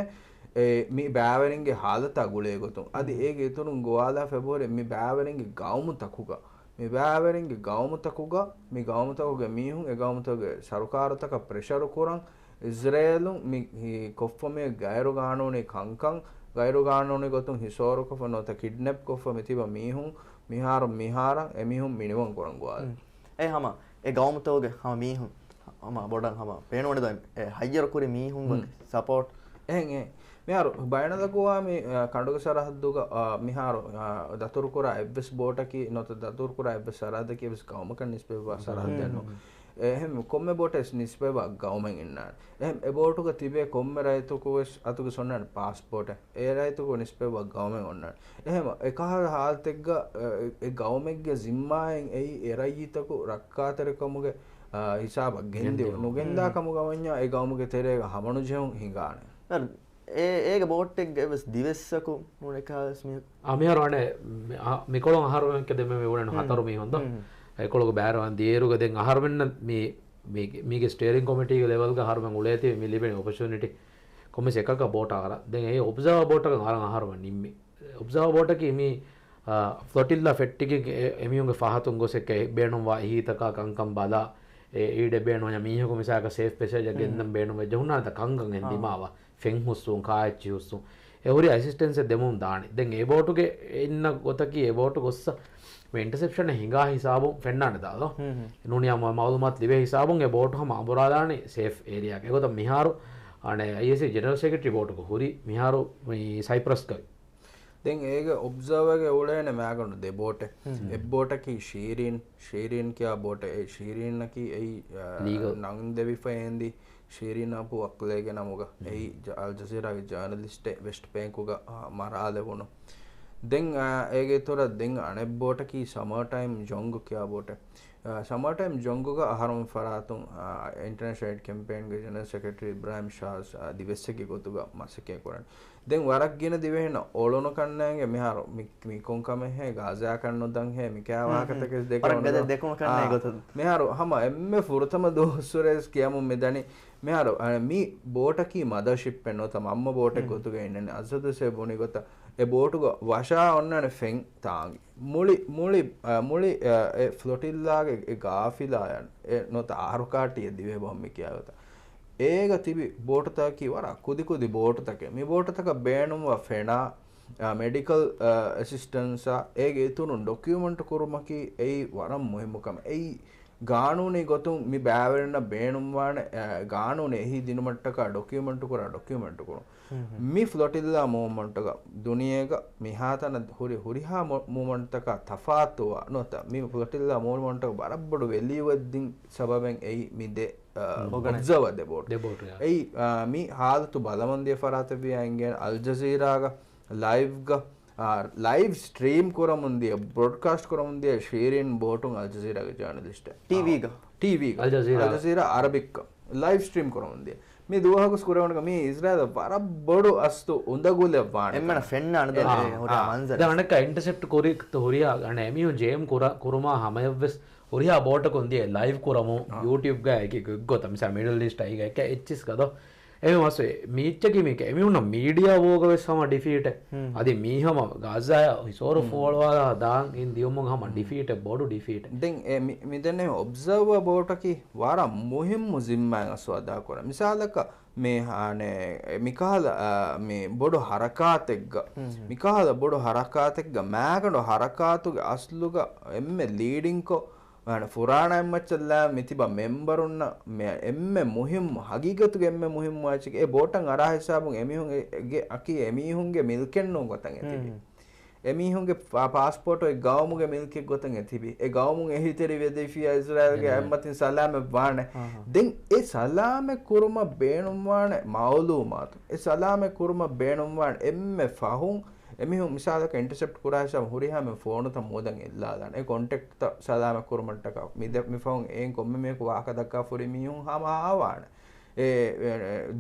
އެ، މި ބައިވެރިންގެ ހާލަތާ ގުޅޭ ގޮތުން. އަދި އޭގެ އިތުރުން ގޮވާލާފަ އެބަހުރި މި ބައިވެރިންގެ ގައުމުތަކުގަ، މި ބައިވެރިންގެ ގައުމުތަކުގަ، މި ގައުމުތަކުގެ މީހުން އެ ގައުމުތަކުގެ ސަރުކާރުތަކަށް ޕްރެޝަރު ކުރަން، އިޒްރޭލުން މި، މި ކޮށްފަ މި ގައިރުގާނޫނީ ކަންކަން، ގައިރުގާނޫނީ ގޮތުން ހިސޯރުކޮށްފަ ނުވަތަ ކިޑްނެޕްކޮށްފަ މި ތިބަ މީހުން މިހާރު މިހާރަށް އެމީހުން މިނިވަން ކުރަން ގޮވާލި. އެ ހަމަ އެ ގައުމުތަކުގެ ހަމަ މީހުން ހަމަ ބޮޑަށް ހަމަ ބޭނުންވަނީ އެ ހައްޔަރު ކުރި މީހުން ހުން. ސަޕޯޓް. އެހެން އެ. މިހާރު ބައިނަލްއަގްވާމީ، އަ، ކަނޑުގެ ސަރަހައްދުގަ، އަ، މިހާރު، އަ، ދަތުރުކުރާ އެއްވެސް ބޯޓަކީ ނުވަތަ ދަތުރުކުރާ އެއްވެސް ސަރަހައްދަކީ އެއްވެސް ގައުމަކަށް ނިސްބަތްވާ ސަރަހައްދެއް ނޫން. އެހެން ކޮންމެ ބޯޓެއް ނިސްބަތްވާ ގައުމެއް އިންނާނެ. އެހެން އެ ބޯޓުގަ ތިބޭ ކޮންމެ ރައްޔިތަކުވެސް އަތުގަ އޮންނާނެ ޕާސްޕޯޓެއް. އެ ރައްޔިތަކު ނިސްބަތްވާ ގައުމެއް އޮންނާނެ. އެހެން އެކަހަލަ ހާލަތެއްގަ، އެ، އެ ގައުމެއްގެ ޒިންމާއިން އެއީ އެ ރައްޔިތަކު ރައްކާތެރިކަމުގެ، އާ، ހިސާބަށް ގެންދިއުން. ގެންދިއުން. ނުގެންދާ ކަމުގަ ވަންޏާ އެ ގައުމުގެ ތެރޭގަ ހަމަނުޖެހުން ހިނގާނެ. އެ، އޭގެ ބޯޓެއްގެ އެއްވެސް ދިވެއްސަކު ނޫނެކާވެސް މީހަކު. އާ، މިހާރު އަނެއް މި-، އާ، މިކޮޅުން އަހަރުމެން ކެ ދެންމެ މި އުޅެނު ހުން. ހަތަރު މީހުން ދޯ. ހުން. އެކޮޅުގެ ބައިވެރިވާން ދިޔައިރުގަ ދެން އަހަރުމެންނަށް މި، މީގެ، މީގެ ސްޓޭރިން ކޮމިޓީގެ ލެވެލްގަ އަހަރުމެން އުޅޭތީ މި ލިބެނީ އޮޕޮޗުނިޓީ ކޮންމެސް އެކަކަށް ބޯޓަށް އަރާ. ދެން އެ އޮބްޒާވާ ބޯޓަކަށް އަރަން އަހަރުމެން ނިންމި. އޮބްޒާވާ ބޯޓަކީ މި، އާ، ފްލޮޓިއްލާ ފެއްޓިގެން އެ، އެމީހުންގެ ފަހަތުން ގޮސް އެ ބޭނުންވާ އެހީތަކާ ކަންކަން ބަލާ، އެ އީޑެއް ބޭނުން ވަންޏާ މީހަކު މިސާލަކަށް ސޭފް ޕެސޭޖަށް ހުން. ގެންދަން ބޭނުން ވެއްޖެ ހުންނާނެތަ ކަންކަން އެހެން އާ. ދިމާވާ. ފެން ހުސްވުން، ކާއެއްޗިހި ހުސްވުން. އެ ހުރި އެސިސްޓެންސެއް ދެމުން ދާނެ. ދެން އެ ބޯޓުގެ އިންނަ ގޮތަކީ އެ ބޯޓު ގޮއްސަ މި އިންޓަސެޕްޝަނެއް ހިނގާ ހިސާބުން ފެންނާނެ ދާލޯ. ހުން ހުން. ނޫނީ މަ-، މައުލޫމާތު ލިބޭ ހިސާބުން އެ ބޯޓު ހަމަ އަނބުރާލާނީ ސޭފް އޭރިއާގެ. އެގޮތަށް މިހާރު އަނެއް އައިއެސްސީ ޖެނެރަލް ސެކްރެޓަރީ ބޯޓުގަ ހުރީ މިހާރު މި ސައިޕްރަސްގަ. ދެން އޭގެ އޮބްޒާވާގެ އުޅޭނެ މާގަނޑު ދެ ބޯޓެއް. ހުން. އެއް ބޯޓަކީ ޝީރީން، ޝީރީން ކިޔާ ބޯޓެއް. އެ ޝީރީންއަކީ އެއީ، އަ، ލީގަލް. ނަން ދެވިފަ އެނދި ޝީރީން އަބޫ އަކްލޭގެ ނަމުގަ. ހުން. އެއީ ޖަ-، އަލް ޖަޒީރާގެ ޖާނަލިސްޓެއް ވެސްޓް ބޭންކުގަ، އާ، މަރާލެވުނު. ދެން، އާ، އޭގެ އިތުރަށް ދެން އަނެއް ބޯޓަކީ ސަމާ ޓައިމް ޖޮންގް ކިޔާ ބޯޓެއް. އާ، ސަމާ ޓައިމް ޖޮންގްގަ އަހަރުމެން ފަރާތުން، އާ، އިންޓަރނޭޝަނަލް އެއިޑް ކެމްޕޭންގެ ޖެނެރަލް ސެކްރެޓަރީ އިބްރާހިމް ޝާޒް، އާ، ދިވެއްސެއްގެ ގޮތުގަ މަސައްކަތް ކުރަން. ދެން ވަރަށް ގިނަ ދިވެހިންނަށް އޮޅުނު ކަންނޭނގެ މިހާރު މި، މި ކޮން ކަމެއްހޭ، ގާޒާ ކަން ނުދަންހޭ، މި ކާ ހުން، ހުން. ވާހަކަތަކެސް ދެކެ ވަރަށް ގަދަ ދެކުނު ކަންނޭ އާ، ގޮތުން. މިހާރު ހަމަ އެންމެ ފުރަތަމަ ދުވަސްވުރެސް ކިޔަމުން މިދަނީ، މިހާރު، އަ، މި ބޯޓަކީ މަދަރ ޝިޕްއެއް ނުވަތަ މަންމަ ބޯޓެއް ހުން. ގޮތުގަ އިންނަނީ. އަޒަދުސޭ ބުނި ގޮތަށް އެ ބޯޓުގަ ވަށާ އޮންނާނެ ފެން ތާނގި. މުޅި، މުޅި، އަ، މުޅި، އަ، އެ ފްލޮޓިއްލާގެ އެ ގާފިލާޔަން އެ ނުވަތަ އަހަރު ކާޓިއެއް ދިވެހި ބަހުން މި ކިޔާ ގޮތަށް. އޭގަ ތިބި ބޯޓުތަކަކީ ވަރަށް ކުދިކުދި ބޯޓުތަކެއް. މި ބޯޓުތަކަށް ބޭނުންވާ ފެނާ، އާ، މެޑިކަލް، އާ، އެސިސްޓެންސާ، އޭގެ އިތުރުން ޑޮކިއުމަންޓް ކުރުމަކީ އެއީ ވަރަށް މުހިއްމު ކަމެއް. އެއީ ގާނޫނީ ގޮތުން މި ބައިވެރިންނަށް ބޭނުންވާނެ، އާ، ގާނޫނީ އެހީ ދިނުމަށްޓަކާ ޑޮކިއުމަންޓް ކުރާ، ޑޮކިއުމަންޓް ކުރުން. ހުން ހުން. މި ފްލޮޓިއްލާ މޫވްމަންޓުގަ ދުނިޔޭގަ މިހާތަނަށް ހުރި ހުރިހާ މޫ-، މޫވްމަންޓްތަކާ ތަފާތުވާ ނުވަތަ މި ފްލޮޓިއްލާ މޫވްމަންޓުގަ ވަރަށް ބޮޑު ވެލިއުއެއްދިން ސަބަބެއް އެއީ މި ދެ، އާ، އޮގަނައިޒް. އޮބްޒާވާ ދެ ބޯޓު. ދެ ބޯޓު، ޔާ. އެއީ، އާ، މި ހާލަތު ބަލަމަންދިޔަ ފަރާތެއް ވިޔާ އިނގޭނެ އަލް ޖަޒީރާގަ ލައިވްގަ، އާ، ލައިވް ސްޓްރީމް ކުރަމުން ދިޔަ، ބްރޯޑްކާސްޓް ކުރަމުން ދިޔަ ޝީރީން ބޯޓުން އަލް ޖަޒީރާގެ ޖާނަލިސްޓެއް. ޓީވީގަ. ޓީވީގަ. އަލް ޖަޒީރާ. އަލް ޖަޒީރާ އަރަބިކްގަ. ލައިވް ސްޓްރީމް ކުރަމުން ދިޔަ. މި ދުވަހަކުސް ކުރެވުނުގަ މީ އިޒްރާއިލަށް ވަރަށް ބޮޑު އަސްލު އުނދަގުލެއް ވާނެ. އެންމެނަށް ފެންނާނެ ދޯ އާ. އެ ހުރިހާ އާ. މަންޒަރެއް. ދެން އަނެއްކާ އިންޓަސެޕްޓް ކުރި ހުރިހާ އަނެއް އެމީހުން ޖޭމް ކުރާ، ކުރުމާ ހަމަޔަށްވެސް ހުރިހާ ބޯޓަކުން ދިޔަ ލައިވް ކުރަމުން އާ. ޔޫޓިއުބްގައި އެކި ގޮތްގޮތަށް މިސާ މިޑަލް އީސްޓް އައިގަ އެކަ އެއްޗިސް ގަދޯ. އެމީ މަސް މީއްޗަކީ މީކަ އެމީހުންނަށް މީޑިއާ ވޯގަވެސް ހަމަ ޑިފީޓެއް. ހުން. އަދި މީ ހަމަ ގާޒާޔާ ހިސޯރު ހުން. ފޯޅުވާލާ ދާން އިން ދިޔުމުގަ ހަމަ ހުން. ޑިފީޓެއް، ބޮޑު ޑިފީޓެއް. ދެން އެ މި-، މިދެންނެވި އޮބްޒާވާ ބޯޓަކީ ވަރަށް މުހިއްމު ޒިންމާއެއް އަސްލު އަދާކުރާ. މިސާލަކަށް މި ހާނެ މިކަހަލަ، އާ، މި ބޮޑު ހަރަކާތެއްގަ، ހުން ހުން. މިކަހަލަ ބޮޑު ހަރަކާތެއްގަ މާގަނޑު ހަރަކާތުގެ އަސްލުގަ އެންމެ ލީޑިންކޮށް، މާނަ ފުރާނައިން މައްޗަށްލާ މިތިބަ މެމްބަރުންނަށް މެ-، އެންމެ މުހިއްމު، ހަގީގަތުގެ އެންމެ މުހިއްމު އެއްޗެކޭ އެ ބޯޓަށް އަރާ ހިސާބުން އެމީހުން އެ-، އެގެ އަކީ އެމީހުންގެ މިލްކެއް ނޫން ގޮތަށް އެތިބި. ހުން. އެމީހުންގެ ޕާ-، ޕާސްޕޯޓު އެ ގައުމުގެ މިލްކެއް ގޮތަށް އެ ތިބި. އެ ގައުމުން އެހީތެރިވެދީފިޔާ އިސްރާއީލްގެ އެ. އަތްމަތިން ސަލާމަތް ވާނެ. އަހަ. ދެން އެ ސަލާމަތް ކުރުމަށް ބޭނުންވާނެ މައުލޫމާތު، އެ ސަލާމަތް ކުރުމަށް ބޭނުންވާނެ އެންމެ ފަހުން އެމީހުން މިސާލަކަށް އިންޓަސެޕްޓް ކުރާ ހިސާބުން ހުރިހާ މި ފޯނުތައް މޫދަން އެއްލާލާނެ. އެ ކޮންޓެކްޓްތައް ސަލާމަތް ކުރުމަށްޓަކާ މި ދެ-، މި ފަހުން އެއިން ކޮންމެ މީހަކު ވާހަކަ ދައްކާ ފުރި މީހުން ހަމަ އާވާނެ. އެ، އެ،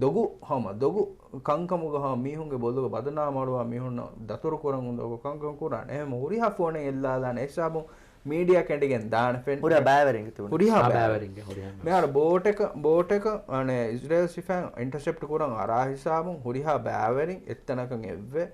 ދޮގު ހަމަ، ދޮގު ކަންކަމުގަ ހަމަ މީހުންގެ ބޮލުގަ ބަދުނާމަ އަޅުވާ މީހުންނަށް ދަތުރު ކުރަން އުނދަގޫ ކަންކަން ކުރާނެ. އެހެން ހުރިހާ ފޯނެއް އެއްލާލާނެ. އެ ހިސާބުން މީޑިއާ ކެނޑިގެން ދާނެ ފެން-، ހުރިހާ ބައިވެރިންގެ ތިބުނީ. ހުރިހާ ހާ ބައިވެރިން. ބައިވެރިންގެ ހުރިހާ މިހާރު ބޯޓަކަށް، ބޯޓަކަށް، އަނެ، އިސްރޭލް ސިފައިން އިންޓަސެޕްޓް ކުރަން އަރާ ހިސާބުން ހުރިހާ ބައިވެރިން އެއްތަނަކަށް އެއްވެ،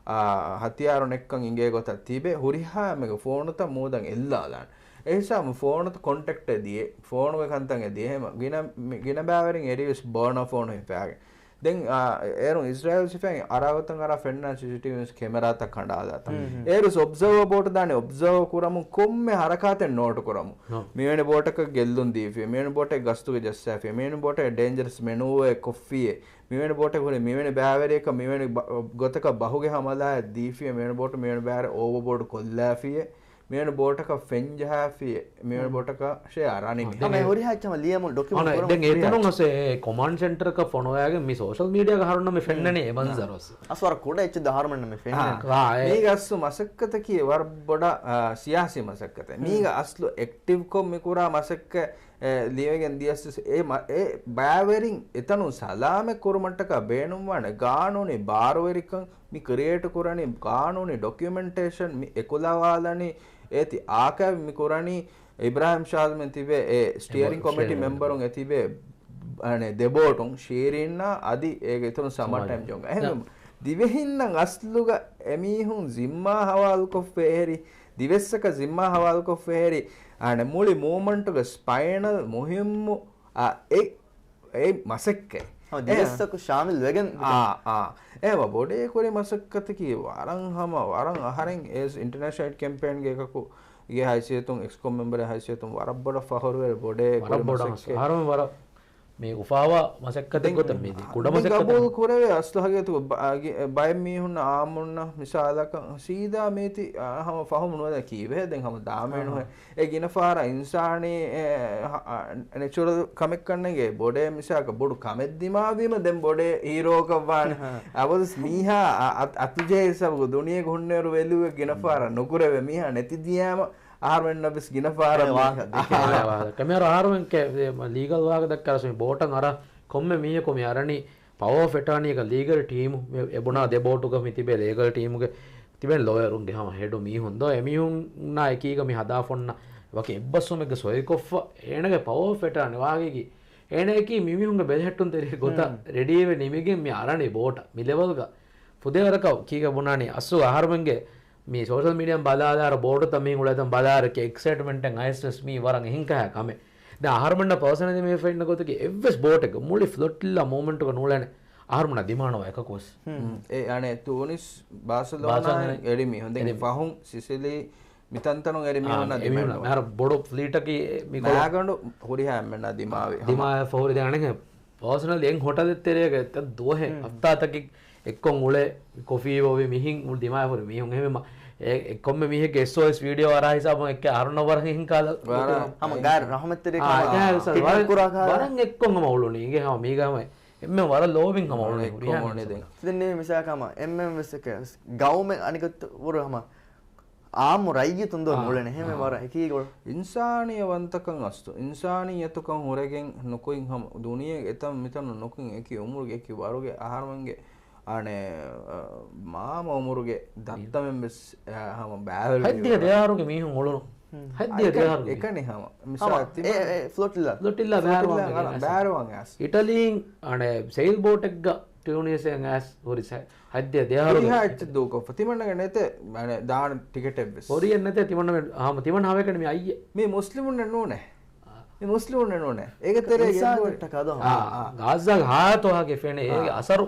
އާ، ހަތިޔާރު ނެއްކަން އިނގޭ ގޮތަށް ތިބެ، ހުރިހާ އެމެގެ ފޯނުތައް މޫދަން އެއްލާލާނެ. އެ ހިސާބުން ފޯނުތައް ކޮންޓެކްޓެއް ދިޔަ، ފޯނުގެ ކަންތައް އެ ދިޔަ، ހަމަ ގިނަ، މި-، ގިނަ ބައިވެރިން އެރީވެސް ބާނާ ފޯނު ހިފާގެން. ދެން، އާ، އޭރުން އިސްރާއީލް ސިފައިން އަރާގޮތަށް އަރާ ފެންނަ ސީސީޓީވީ ކެމެރާތައް ކަނޑާލާތަން. އޭރުސް އޮބްޒަވަ ބޯޓު ދާނެ، އޮބްޒަވަ ކުރަމުން ކޮންމެ ހަރަކާތެއް ނޯޓު ކުރަމުން. މިވެނި ބޯޓަކަށް ގެއްލުން ދީފި، މިވެނި ބޯޓެއް ގަސްތުގެ ޖައްސާފި، މިވެނި ބޯޓެއް ޑޭންޖަރަސް މެނޫއެއް ކޮށްފިއޭ، މިވެނި ބޯޓެއް ހުރި މިވެނި ބައިވެރިޔަކަށް މިވެނި ބަ-، ގޮތަކަށް ބަހުގެ ހަމަލާއެއް ދީފިއޭ، މިވެނި ބޯޓު މިވެނި ބައިވެރި އޯވަބޯޑް ކޮށްލާފިއޭ، މިވެނި ބޯޓަކަށް ފެން ޖަހާފިއޭ، މިވެނި ބޯޓަކަށް ޝޭ އަރާނީ މި. ހަމަ ހުރިހާ އެއްޗެއް ހަމަ ލިޔަމުން ޑޮކިއުމެންޓް ކުރަމުން ދެން ހުރިހާ އެތަނުން އެއްޗެއް. އަސް އެ ކޮމާންޑް ސެންޓަރަކަށް ފޮނުވާގެން މި ސޯޝަލް މީޑިއާގަ ހަރުންނަށް މި ފެންނަނީ އެ މަންޒަރު އަސް. އަސް ވަރަށް ކުޑަ އެއްޗެއް ދޯ ހަރުމަންނަށް މި ފެންނަނީ. އާ، އާ، އެ. މީގަ އަސްލު މަސައްކަތަކީ ވަރަށް ބޮޑަށް، އާ، ސިޔާސީ މަސައްކަތެއް. މީގަ އަސްލު އެކްޓިވްކޮށް މި ކުރާ މަސައްކަތް، އެ، ލިޔެގެން ދިޔަސް އެ މަ-، އެ ބައިވެރިން އެތަނުން ސަލާމަތް ކުރުމަށްޓަކާ ބޭނުންވާނެ ގާނޫނީ ބާރުވެރިކަން މި ކްރިއޭޓް ކުރަނީ، ގާނޫނީ ޑޮކިއުމެންޓޭޝަން މި އެކުލަވާލަނީ، އޭތި އާކައިވް މި ކުރަނީ، އިބްރާހިމް ޝާލްމެން ތިބޭ އެ ސްޓިއަރިން ކޮމިޓީ މެމްބަރުން އެ ތިބޭ، އަނެ، ދެބޯޓުން ޝީރީންނާ އަދި އޭގެ އިތުރުން ސަމާ ޓައިމް ޖޯން. އެހެން ދިވެހިންނަށް އަސްލުގަ އެމީހުން ޒިންމާ ހަވާލުކޮށްފައިހެރި، ދިވެއްސަކަށް ޒިންމާ ހަވާލުކޮށްފައިހެރި، އަނެ، މުޅި މޫވްމަންޓުގެ ސްޕައިނަލް މުހިއްމު، އަ، އެ އެ މަސައްކަތް. ހަމަ ދިވެއްސަކު ޝާމިލް ވެގެން. އާ، އާ. އެ ބޮޑޭ ކުރި މަސައްކަތަކީ ވަރަށް ހަމަ، ވަރަށް އަހަރެން އޭސް އިންޓަރނޭޝަނަލް ކެމްޕޭންގެ އެކަކު ގެ ހައިސިއްޔަތުން، އެކްސްކޯ މެމްބަރެއް ހައިސިއްޔަތުން ވަރަށް ބޮޑަށް ފަހުރުވެރި ބޮޑޭ ކުރި ވަރަށް ބޮޑަށް މަސައްކަތް. އަހަރެން ވަރަށް މި އުފާވާ މަސައްކަތެއް ގޮތަށް މި ކުޑަ މަސައްކަތެއް. ގަބޫލު ކުރެވޭ އަސްލު ހަގީގަތުގަ ބަ-، އަގި-، ބައެއް މީހުންނަށް އާއްމުންނަށް މިސާލަކަށް ސީދާ މީތި، އާ، ހަމަ ފަހުމު ނުވެދާ ކީއްވެ ދެން ހަމަ ދާމޭނުހެ. އެ ގިނަ ފަހަރަށް އިންސާނީ، އެ، ހަ-، އަ، ނެޗުރަލް ކަމެއްކަންނޭނގެ ބޮޑޭ މިސާލަކަށް ބޮޑު ކަމެއް ދިމާވީމަ ދެން ބޮޑޭ ހީރޯކަށް ވާނެ. އަބަދުސް މީހާ އަ-، އަ-، އަތުޖެހޭ ހިސާބުގަ ދުނިޔޭގަ ހުންނައިރު ވެލޫއެއް ގިނަ ފަހަރަށް ނުކުރެވޭ މީހާ ނެތި ދިޔާމަ އަހަރުމެންނަށް ވެސް ގިނަ ފަހަރަށް ވާހަކަ ދެކޭ. ކަމިޔާރު އަހަރުމެން ކެ-، ލީގަލް ވާހަކަ ދައްކާ މި ބޯޓަށް އަރާ ކޮންމެ މީހަކު މި އަރަނީ ޕަވަރ އޮފް އެޓާނީގަ ލީގަލް ޓީމު، މި އެ ބުނާ ދެ ބޯޓުގަ މި ތިބޭ ލީގަލް ޓީމުގެ ތިބެން ލޯޔަރުންގެ ހަމަ ހެޑު މީހުން ދޯ އެމީހުންނާ އެކީގަ މި ހަދާފަ އޮންނަ ވަކި އެއްބަސްވުމެއްގެ ސޮއި ކޮށްފަ އޭނަގެ ޕަވަރ އޮފް އެޓާނީ ވާގިގި އޭނައަކީ މި މީހުންގެ ބެލެހެއްޓުންތެރި ގޮތަށް ރެޑީވެ ނިމިގެން މި އަރަނީ ބޯޓަށް މި ލެވަލްގަ. ފުދޭވަރަކަށް ކީގަ ބުނާނީ އަސްލު އަހަރުމެންގެ މި ސޯޝަލް މީޑިއާ ބަލާލާއިރު ބޯޓުތައް މީހުން އުޅޭތަން ބަލާއިރު އެކްސައިޓްމަންޓެއް އައިސް ވެސް މީ ވަރަށް އެހެންކަހާ ކަމެއް. ދެން އަހަރުމެންނަށް ޕާސަނަލީ މި ފެންނަ ގޮތަކީ އެއްވެސް ބޯޓެއްގަ މުޅި ފްލޮޓް އިއްލާ މޫވްމަންޓުގަ ނޫޅޭނެ އަހަރުމެންނަށް ދިމާނުވާ އެކަކުވެސް. އެ އަނެއް ތޫނިސް ބާސެލޯނާ ބާސެލޯނާ އެރި މީހުން. ދެން ފަހުން ސިސިލީ މިތަންތަނުން އެރި މީހުންނަށް ދިމާނުވާ. މި ބޮޑު ފްލީޓަކީ މިކޮޅު މާގަނޑު ހުރިހާ އެންމެންނަށް ދިމާވި. ދިމާވެފަ ހުރި ދެން އަނެއް ޕާސަނަލީ އެން ހޮޓަލެއް ތެރޭގަ ދުވަހެއް ހަފްތާތަކެއް އެއްކޮށް އުޅޭ ކޮފީ ބޮވި މިހިން ދިމާވެފަ ހުރި މީހުން އެހެންވީމަ އެ ކޮންމެ މީހެއްގެ އެސްއޯއެސް ވީޑިއޯ އަރާ ހިސާބުން އެއްކެ އަހަރުންނަށް ވަރަށް ހިން ކާލަ ހަމަ ގާތް ރަހުމަތްތެރި ވަރަށް އެއްކޮށް ހަމަ އުޅުނީ އިނގޭ ހަމަ މީގަ ހަމަ އެންމެ ވަރަށް ލޯބިން ހަމަ އުޅުނީ ހުރިހާ މީހުން. ދެން މިސާލަކަށް ހަމަ އެންމެން ވެސް ގައުމެއް އަނިކަ ވަރު ހަމަ އާއްމު ރައްޔިތުން ދޯ ނޫޅެނެ އެހެންވެ ވަރަށް އެކީ ގޮޅު. އިންސާނިއްޔަވަންތަކަން އަސްތު، އިންސާނިއްޔަތުކަން ހުރެގެން ނުކުތް ހަމަ ދުނިޔޭގެ އެތަން މިތަނުން ނުކުތް އެކި އުމުރުގެ އެކި ވަރުގެ އަހަރުމެންގެ އަނެ، އަ، މާމަ އުމުރުގެ ދައްތަމެން ވެސް، އަ، ހަމަ ބައިވެރި ހަތްދިހަ ދެއަހަރުގެ މީހުން އުޅުނު. ހަތްދިހަ ދެއަހަރުގެ އެކަނި ހަމަ. މިސާ ހަމަ ތިމަން އެ، އެ، ފްލޮޓް އިލާ. ފްލޮޓް އިލާ ފްލޮޓް އިލާ ބައިރުވަން އަން އަން އެ އަސް. އިޓަލީން އަނެ ސެއިލް ބޯޓެއްގަ ޓިއުނީސިއަން އައިސް ހުރި ހައްދިޔަ ދެއަހަރު ހުރިހާ އެއްޗެއް ދޫކޮށްފަ ތިމަންނަގެ ނެތޭ ދާން ޓިކެޓެއް ވެސް. ހުރިއެއް ނެތޭ ތިމަންނަ ހަމަ ތިމަން ހަވޭކަނި މި އައްޔެ. މި މުސްލިމުންނެއް ނޫނޭ. މި މުސްލިމުންނެއް ނޫނޭ. އޭގެ ތެރޭ އިންސާން ދަށްޓަކާ ދޯ ހަމަ. ގާޒާގެ ހާތޯހާގެ ފެނޭ އޭގެ އަސަރު.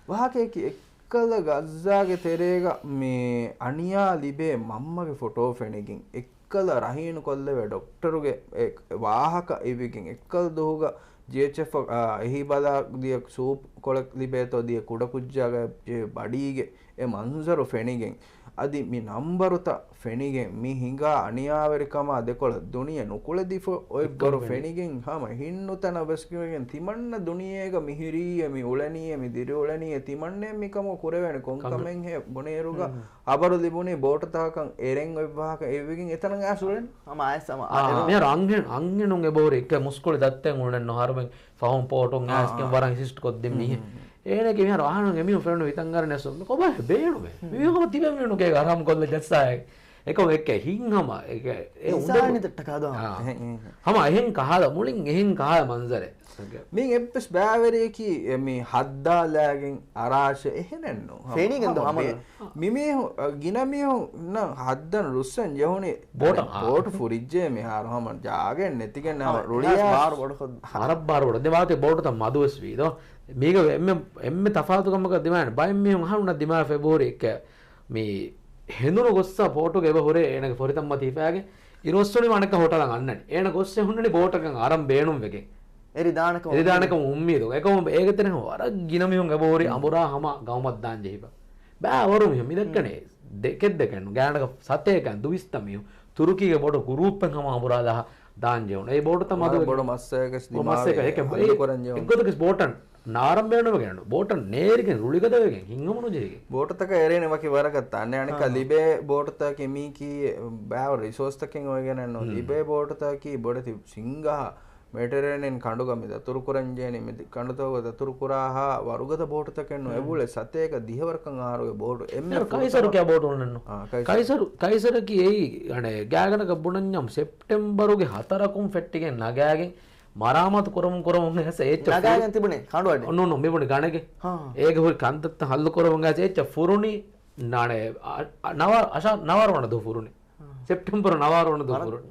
ވާހަކައަކީ އެއްކަލަ ގަޒާގެ ތެރޭގަ މި އަނިޔާ ލިބޭ މަންމަގެ ފޮޓޯ ފެނިގެން އެއްކަލަ ރަހީނު ކޮށްލެވޭ ޑޮކްޓަރުގެ އެ ވާހަކަ އިވިގެން އެއްކަލަ ދުވަހުގަ ޖީއެޗްއެފް އަށް އެހީބަލާ ދިޔަ ސޫޕް ކޮޅެއް ލިބޭތޯ ދިޔަ ކުޑަކުއްޖާގަ ޖެހޭ ބަޑީގެ އެ މަންޒަރު ފެނިގެން އަދި މި ނަންބަރުތައް ފެނިގެން، މި ހިނގާ އަނިޔާވެރިކަމާ ދެކޮޅަށް ދުނިޔެ ނުކުޅެދިފަ އޮތް އެއްކަން ބަރު ފެނި. ފެނިގެން، ހަމަ ހިންނުތަނަށް ވެސް ފެނިގެން ތިމަންނަ ދުނިޔޭގަ މިހިރީއޭ، މި އުޅެނީއޭ، މި ދިރިއުޅެނީއޭ، ތިމަންނައަށް މިކަމުގަ ކުރެވޭނެ ކޮން ކަން ކަމެއްހޭ ބުނޭއިރުގަ، ހުން. ހަބަރު ލިބުނީ ބޯޓުތަކަކަށް އެރެން އޮތް ވާހަކަ އެއްވިގެން އެތަނަށް އައިސް އުޅެން. ހަމަ އައިސް ހަމަ އާ، އެރު. މިހާރު އަންހެން، އަންހެނުން އެބަހުރި އެއްކަ މުސްކުޅި ދައްތައެއް އުޅެން ނޯ ހަރުމެން ފަހުން ޕޯޓުން އާ، އައިސްގެން އާ. ވަރަށް އިންސިސްޓް ކޮށްދިން މީހެއް. ހުން. އޭނަގެ މިހާރު އަހަނުން އެމީހުން ފެނުނު ހިތަށް އަރަން އެސް ކޮބާ ބޭނުމެއް؟ ހުން. މީހުން ހަމަ ތިބެމީހުންގެ އަރާމު ކޮށްލަ ޖައްސާ އެކަމަކު އެއްކެ ހިން ހަމަ އެ، އެ އިންސާނީ އުނދަގޫ. ތައްޓަކާ ދޯ. އާ. އެހެން، އެހެން. ހަމަ އެހެން ކަހާލަ، މުޅިން އެހެން ކަހާލަ މަންޒަރެއް. މި އެއްވެސް ބައިވެރިއަކީ އެ މި ހައްދާލާގެން އަރާށެ އެހެނެއްނު. ހަމަ، ފެނިގެން ދޯ ހަމަ ހަމަ ބޭ-، މި މީހުން، އަ، ގިނަ މީހުންނަށް ހައްދަން ރުއްސަން ޖެހުނީ ބޯޓަށް. އާ. ބޯޓު ފުރިއްޖެ މިހާރު ހަމަ ޖާގައެއް ނެތިގެން ހަމަ ހަމަ ރުޅިއާ ބާރު ބޮޑު ކޮށް. ވަރަށް ބާރު ބޮޑު. ދެ ވާތެ ބޯޓުތައް މަދުވެސް ވީ ދޯ. މީގަ އެންމެ، އެންމެ ތަފާތު ކަމަކަށް ދިމާވެން ބައެއް މީހުން އަހަރުންނަށް ދިމާވެފަ އެބަހުރި އެއްކަ މި ހެނދުނު ގޮއްސަ ބޯޓުގަ އެބަ ހުރޭ އޭނަގެ ފޮރިތައްމަތި ހިފާގެން އިރުއޮއްސުނީމަ އަނެއްކާ ހޮޓަލަށް އަންނަނީ. އޭނަ ގޮއްސެ ހުންނަނީ ބޯޓަކަށް އަރަން ބޭނުންވެގެން. އެރި ދާނެކަމަށް އެރި ދާނެކަމަށް އުއްމީދު. އެކަމަކު އޭގެ ތެރެއިން ވަރަށް ގިނަ މީހުން އެބަހުރި އަނބުރާ ހަމަ ގައުމަށް ދާން ޖެހިފަ. ބައިވަރު މީހުން މި ދެއްކަނީ ދެކެއް ދެކެއްނު. ގާނަކަށް ސަތޭކަ ދުވިސްތަ މީހުން. ތުރުކީގެ ބޮޑު ގުރޫޕެއް ހަމަ އަނބުރާލާ ދާން ޖެހުނު. އެ ބޯޓުތައް މަދު ވަރަށް ބޮޑު މައްސަލައެއް ވެސް ދިމާވެ ހަނދު ކުރަން ޖެހުނު. އެއްގޮތަކަސް ބޯޓަށް ނާރަން ބޭނުންވެގެން ނޫން. ބޯޓަށް ނޭރިގެން ރުޅިގަދަވެގެން ހިތްހަމަނުޖެހިގެން. ބޯޓުތަކަށް އެރޭނެ ވަކި ވަރަކަށް ތަން. އަނެއްކާ ހާ. ލިބޭ ބޯޓުތަކަކީ މީކީ ބާވަރު ރިސޯސްތަކެއް އޮވެގެނެއް ނޫން. ހުން. ލިބޭ ބޯޓުތަކަކީ ބޮޑެތި ސިންގަހަށް މެޑިޓެރޭނިއަން ކަނޑުގަ މި ދަތުރު ކުރަން ޖެހެނީ. މި ކަނޑުތަކުގަ ދަތުރު ކުރާހާ ވަރުގަދަ ބޯޓުތަކެއް ނޫން. ހުން. އެބުޅެ ސަތޭކަ ދިހަވަރަކަށް އަހަރުގެ ބޯޓު އެންމެ ކައިސަރު ފުރަތަމަ ކިޔާ ބޯޓު އޮންނަން ނޫން. އާ، ކައިސަރު. ކައިސަރު، ކައިސަރަކީ އެއީ އަނެއް ގާގަނޑަކަށް ބުނަންޏާ ސެޕްޓެމްބަރުގެ ހަތަރަކުން ފެއްޓިގެން ނަގާގެން މަރާމާތު ކުރަމުން ކުރަމުން ހެސަ އެއްޗަށް ނަގާގެން ތިބުނީ ކަނޑުއަޑެއް. ނޫން، ނޫން، މިބުނި ގަނެގެ. ހާ. އޭގެ ހުރި ކަންތައްތައް ހައްލު ކުރަމުން ގާސް އެއްޗަށް ފުރުނީ ނާނެ އަ-، އަ-، ނަވާ-، އަށާ ނަވާރަ ވަނަ ދު ފުރުނީ. ހާ. ސެޕްޓެމްބަރު ނަވާރަ ވަނަ ދު ވަރަށް ފުރުނީ.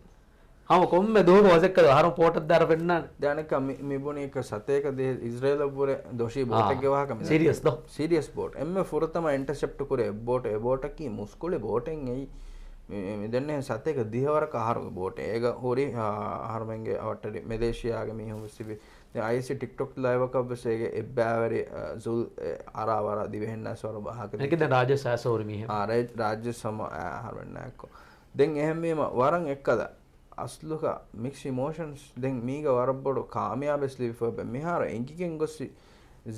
ހަމަ ކޮންމެ ދުވަހަކު ވަސެއްކަލު އަހަރު ޕޯޓަށް ދާރަ ފެންނާނެ. ދެން އަނެއްކާ މި-، މިބުނީ އެކަ ސަތޭކަ ދޭ އިޒްރޭލަށްވުރެ ދޮށީ އާ. ބޯޓެއްގެ ވާހަކަ މި ސީރިއަސް ދޯ؟ ސީރިއަސް ބޯޓް. އެންމެ ފުރަތަމަ އިންޓަސެޕްޓް ކުރޭ ބޯޓް. އެ ބޯޓަކީ މުސްކުޅި ބޯޓެއް އެއީ. މި-، މި-، މި ދެންނެ ސަތޭކަ ދިހަވަރަކަށް އަހަރުގެ ބޯޓެއް. އޭގަ ހުރި، އާ، އަހަރުމެންގެ އަވަށްޓެރި މެލޭޝިޔާގެ މީހުން ވެސް ތިބި. ދެން އައިސީ ޓިކްޓޮކް ލައިވަކަށް ވެސް އޭގެ އެއްބައިވެރި، އާ، ޒުލް، އެ، އަރާ ވަރާ ދިވެހިންނާސް ވަރަށް ވާހަކަ އެކި ދެން ދެއްކި. ރާޖެސް އައިސް ހުރި މީހެއް. އާ، ރޭ-، ރާޖެސް ހަމަ އަހަރުމެންނާއެކު. ދެން އެހެންވީމަ ވަރަށް އެއްކަލަ އަސްލުގަ މިކްސް އިމޯޝަންސް. ދެން މީގަ ވަރަށް ބޮޑު ކާމިޔާބެއް ލިބިފަ އެބަ މިހާރު އެނގިގެން ގޮއްސި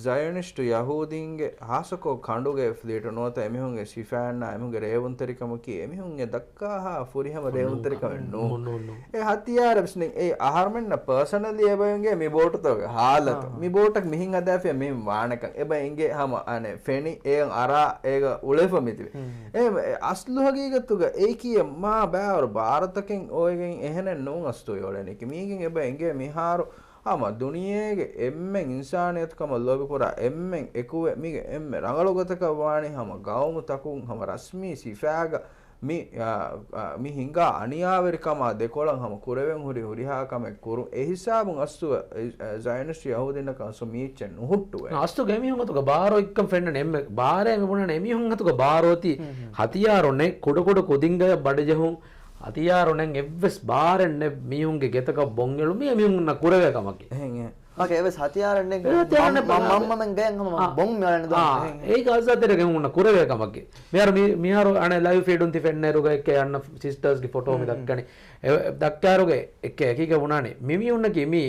ޒަޔޮނިސްޓު ޔަހޫދީންގެ ހާއްސަކޮށް ކަނޑުގެ ފްލީޓު ނުވަތަ އެމީހުންގެ ސިފައިންނާ އެމީހުންގެ ރޭވުންތެރިކަމަކީ އެމީހުން އެ ދައްކާހާ ފުރިހަމަ ރޭވުންތެރިކަމެއް ނޫން. ނޫން، ނޫން، ނޫން. އެ ހަތިޔާރެއް ވެސް ނެތް. އެ އަހަރުމެންނަށް ޕާސަނަލީ އެބަ އެނގޭ މި ބޯޓުތަކުގެ ހާލަތު. އާ. މި ބޯޓަށް މިހިން ހަދާފިޔާ މިހިން ވާނެކަން. އެބަ އެނގޭ ހަމަ އަނެއް ފެނި އޭން އަރާ އޭގަ އުޅެފަ މިތިބެ. ހުން. އެ، އެ އަސްލު ހަގީގަތުގަ އެއީކީ މާ ބާވަރު ބާރުތަކެއް އޮވެގެން އެހެނެއް ނޫން އަސްތު އޮޅެނީކީ. މީގެން އެބަ އެނގޭ މިހާރު ހަމަ ދުނިޔޭގެ އެންމެ އިންސާނިއްޔަތުކަމަށް ލޯބިކުރާ އެންމެން އެކުވެ މީގެ އެންމެ ރަނގަޅު ގޮތަކަށް ވާނީ ހަމަ ގައުމުތަކުން ހަމަ ރަސްމީ ސިފައިގަ މި، އާ، އާ، މި ހިނގާ އަނިޔާވެރިކަމާ ދެކޮޅަށް ހަމަ ކުރެވެން ހުރި ހުރިހާ ކަމެއް ކުރުން. އެ ހިސާބުން އަސްތު، އެ، އެ، ޒަޔޮނިސްޓް ޔަހޫދީންނަކަށް އަސްލު މިއެއްޗެއް ނުހުއްޓުވޭ. އަސްލު އެމީހުން އަތުގަ ބާރޯ އެއްކަން ފެންނަނީ އެންމެ ބާރޭ މި ބުނަނީ އެމީހުން އަތުގަ ބާރޯތީ ހުން، ހުން. ހަތިޔާރު ނެތް ކުޑަކުޑަ ކުދިންގަޔަށް ބަޑިޖެހުން ހަތިޔާރު ނެތް އެއްވެސް ބާރެއް ނެތް މީހުންގެ ގެތަކަށް ބޮން އެޅުން މީ އެމީހުންނަށް ކުރެވޭ ކަމަކީ. އެހެން، އެހެން. މާކަ އެވެސް ހަތިޔާރެއް ނެތް. އެ ހަތިޔާރެއް ނެތް. މަ-، މަ-، މަންމަމެން ގަޔަށް ހަމަ އާ. ބޮން އެޅެން ދޯ. އާ. އެހެން. އެއީ ގާޒާ ތެރޭގަ އެމީހުންނަށް ކުރެވޭ ކަމަކީ. މިހާރު މި-، މިހާރު އަނެއް ލައިވް ފީޑުން ތި ފެންނައިރުގަ އެއްކޭ އަންނަ ސިސްޓާސްގެ ފޮޓޯ މި ހުން. ދައްކަނީ. އެ، ދައްކާއިރުގަ އެއްކޭ އެކީގަ ބުނާނެ. މި މީހުންނަކީ މީ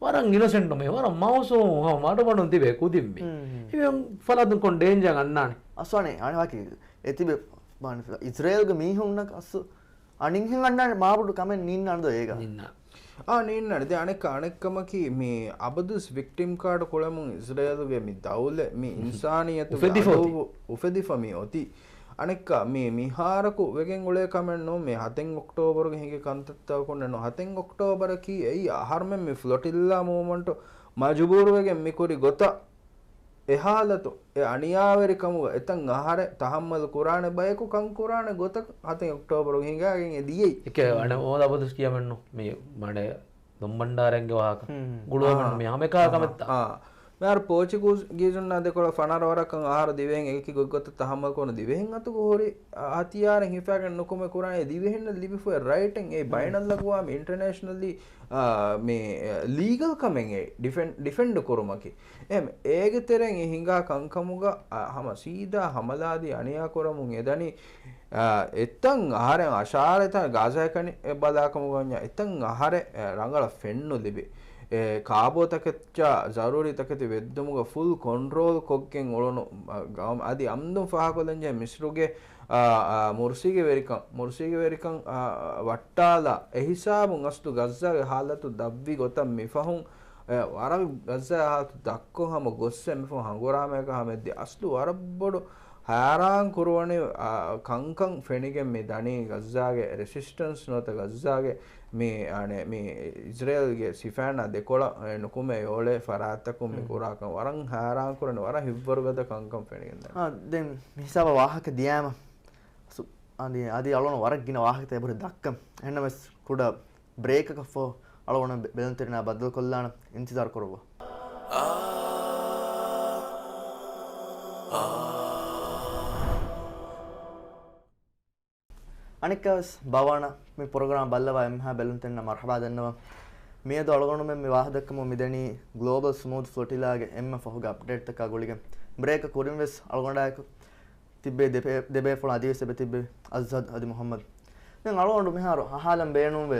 ވަރަށް އިނޮސެންޓު މީހުން. ވަރަށް މައުސޫމު ހަމަ މަޑުމަޑުން ތިބޭ ކުދިން މީ. ހުން، ހުން. އެމީހުން ފަރާތުން ކޮން ޑޭންޖާ އަންނާނެ. އަސްވާނެ އަނެއް ވާކީ އެތިބެ އިޒްރޭލްގެ މީހުންނަކަށް އަސް އަނިންހެން އަންނާނެ މާބޮޑު ކަމެއް ނީންނާނެ ދޯ އޭގަ. ނީންނާ. އާ، ނީންނާނެ. ދެ އަނެއްކަ، އަނެއްކަމަކީ މި އަބަދުސް ވިކްޓިމް ކާޑް ކުޅެމުން އިޒްރޭލުގެ މި ދައުލަތް، މި އިންސާނިއްޔަތުގެ އުފެދިފަ އޮތީ. އަޑުއައްޑު އުފެދިފަ މި އޮތީ. އަނެއްކަ، މި މިހާރަކު ވެގެން އުޅޭ ކަމެއް ނޫން. މި ހަތެއް އޮކްޓޯބަރުގެ ހިނގި ކަންތައްތަކަކުންނެއް ނޫން. ހަތެއް އޮކްޓޯބަރަކީ އެއީ އަހަރުމެން މި ފްލޮޓިއްލާ މޫވްމަންޓު މަޖުބޫރުވެގެން މި ކުރި ގޮތަށް އެ ހާލަތު، އެ އަނިޔާވެރިކަމުގަ އެތައް އަހަރެއް ތަހައްމަލު ކުރާނެ ބަޔަކު ކަން ކުރާނެ ގޮތަށް ހަތެއް އޮކްޓޯބަރު ހިނގާގެން އެ ދިޔައީ. އެކޭ، އަނެއް އޯ އަބަދުސް ކިޔަމެއްނު. މި މަޑެ ދޮންބަންޑާރައިންގެ ވާހަކަ. ހުން. ގުޅުވަމެއްނު މި ހަމައެކާ ކަމެއްތަ؟ އާ. މިހާރު ޕޯޗުގޫޒުންނާ ދެކޮޅަށް ފަނަރަ ވަރަކަށް އަހަރު ދިވެހިން އެކި ގޮތްގޮތަށް ތަހައްމަލް ކުރަން، ދިވެހިން އަތުގަ ހުރި ހަތިޔާރެއް ހިފާގެން ނުކުމެ ކުރާނީ ދިވެހިންނަށް ލިބިފައި ރައިޓެއް އެ ބައިނަލްއަގުވާމީ އިންޓަރނޭޝަނަލީ މި ލީގަލް ކަމެއް އެ ޑިފެންޑް، ޑިފެންޑް ކުރުމަކީ. އެހެން އޭގެ ތެރެއިން އެ ހިނގާ ކަންކަމުގަ އަ، ހަމަ ސީދާ ހަމަލާދީ އަނިޔާ ކުރަމުން އެދަނީ، އ، އެތަން އަހަރެން އަށާރަ އެތަން ގާޒާ ކަނި ބަލާކަމުގަ ވަންޏާ އެތަން އަހަރެއް، އ، ރަނގަޅަށް ފެންނުލިބި. އެ ކާބޯތަކެއްޗާ ޒަރޫރީ ތަކެތި ވެއްދުމުގަ ފުލް ކޮންޓްރޯލް ކޮށްގެން އުޅުނު، އ، ގަ-، އަދި އަމްނުން ފާހަގަކޮށްލަންޖެހޭ މިސްރުގެ، އ، އ، މުރުސީގެ ވެރިކަން، މުރުސީގެ ވެރިކަން، އ، އ، ވައްޓާލާ އެހިސާބުން އަސްލު ގައްޒާގެ ހާލަތު ދަށްވި ގޮތަށް މިފަހުން އެ، ވަރަށް ގައްޒާ ހާލަތު ދަށްކޮށް ހަމަ ގޮއްސަ މިފަހު ހަނގުރާމައަކަށް ހަމަ އެއްދި. އަސްލު ވަރަށް ބޮޑު ހައިރާން ކުރުވަނި، އާ، ކަންކަން ފެނިގެން މި ދަނީ ގައްޒާގެ ރެސިސްޓެންސް ނުވަތަ ގައްޒާގެ މި، އަނެ، މި އިޒްރޭލްގެ ސިފައިންނާ ދެކޮޅަށް، އެ، ނުކުމެ އޮޅޭ ފަރާތްތަކުން މި ކުރާކަން ވަރަށް ހައިރާން ކުރަނި، ވަރަށް ހިތްވަރުގަދަ ކަންކަން ފެނިގެން ދަނީ. އާ، ދެން މި ހިސާބަށް ވާހަކަ ދިޔާމަ، ސު-، އަދި، އަދި އަޅުން ވަރަށް ގިނަ ވާހަކަތައް އެބަހުރި ދައްކަން. އެހެންނަމަވެސް ކުޑަ ބްރޭކަކަށްފަހު އަޅުގަނޑު ބެލުންތެރިނާ ބައްދަލުކޮށްލާނަން. އިންތިޒާރު ކުރައްވާ. އަނެއްކާވެސް ބާވާނަ މި ޕްރޮގްރާމް ބައްލަވާ އެންމެހާ ބެލުންތެރިންނަށް މަރުޙަބާ ދަންނަވަން. މިއަދު އަޅުގަނޑުމެން މި ވާހަކަދައްކަމުން މިދަނީ ގްލޯބަލް ސްމޫތް ފްލޮޓިލާގެ އެންމެ ފަހުގެ އަޕްޑޭޓްތަކާ ގުޅިގެން. ބްރޭކަށް ކުރިން ވެސް އަޅުގަނޑާއެކު ތިއްބޭ ދެބޭ-، ދެބޭފުޅުން އަދިވެސް އެބަ ތިއްބެވި އަޒްހަދް އަދި މުޙައްމަދު. ދެން އަޅުގަނޑު މިހާރު އަހާލަން ބޭނުންވޭ.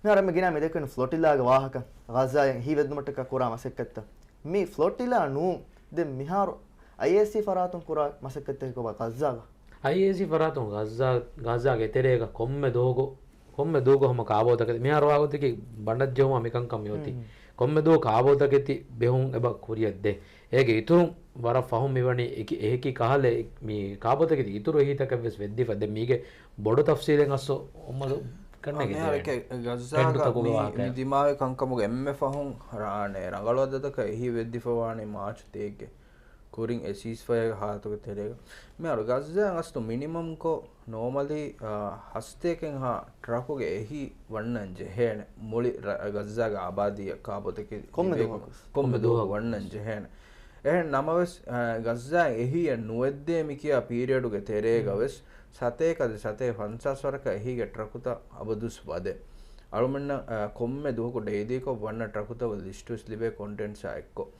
މިހާރު އެންމެ ގިނަ މި ދެކެން ފްލޮޓިލާގެ ވާހަކަ، ޣަޒާއިން އެހީވެއްދުމަށްޓަކާ ކުރާ މަސައްކަތްތައް. މި ފްލޮޓިލާ ނޫން. ދެން މިހާރު އައިއޭސީ ފަރާތުން ކުރާ މަސައްކަތްތަކެއް ކޮބާ ޣަޒާގަ؟ އައިއޭސީ ފަރާތުން ޣަޒާ، ޣަޒާގެ ތެރޭގަ ކޮންމެ ދުވަހަކު ކޮންމެ ދުވަކު ހަމަ ކާބޯތަކެތި، މިހާރު ވާގޮތަކީ ބަނޑަށްޖެހުމާ މިކަންކަން މިއޮތީ. ކޮންމެ ދުވަހު ކާބޯތަކެތި ބެހުން އެބަ ކުރިއަށް ދޭ. އޭގެ އިތުރުން ވަރަށް ފަހުން މިވަނީ އެކި، އެހެކި ކަހަލަ މި ކާބޯތަކެތި އިތުރު އެހީތަކެއް ވެސް ވެއްދިފަ. ދެން މީގެ ބޮޑު ތަފްސީލެއް އަސްލު އަ، މިހާރު ދޭނެ. ގައްޒާގަ ޓެންޓުތަކުގެ މި، ވާހަކަ. މި ދިމާވި ކަންކަމުގެ އެންމެ ފަހުން ރާނެ ރަނގަޅު އަދަދަކަށް އެހީ ވެއްދިފަވާނީ މާޗު ތޭއްގެ ކުރިން އެ ސީސްފަޔާގެ ހާލަތުގެ ތެރޭގަ. މިހާރު ގައްޒާ އަސްލު މިނިމަމްކޮށް ނޯމަލީ، އާ، ހަސަތޭކައިންހާ ޓްރަކުގެ އެހީ ވަންނަން ޖެހޭނެ. މުޅި ރަ-، ގައްޒާގެ އާބާދީއަށް ކާބޯތަކެތި ކޮންމެ ލިބޭ ދުވަހަކު. ކޮންމެ ކޮންމެ ދުވަހަކު ދުވަހަކު. ވަންނަން ޖެހޭނެ. އެހެން ނަމަވެސް، އާ، ގައްޒާއިން އެހީއެއް ނުވެއްދޭ މި ކިޔާ ޕީރިއަޑުގެ ތެރޭގަ ވެސް ސަތޭކަ އަދި ސަތޭކަ ފަންސާސް ވަރަކަށް އެހީގެ ޓްރަކުތައް އަބަދުވެސް ވަދެ. އަޅުމެންނަށް، އާ، ކޮންމެ ދުވަހަކު ޑެއިލީކޮށް ވަންނަ ޓްރަކުތައް ލިސްޓުވެސް ލިބޭ ކޮންޓެންޓްސާ އެއްކޮށް.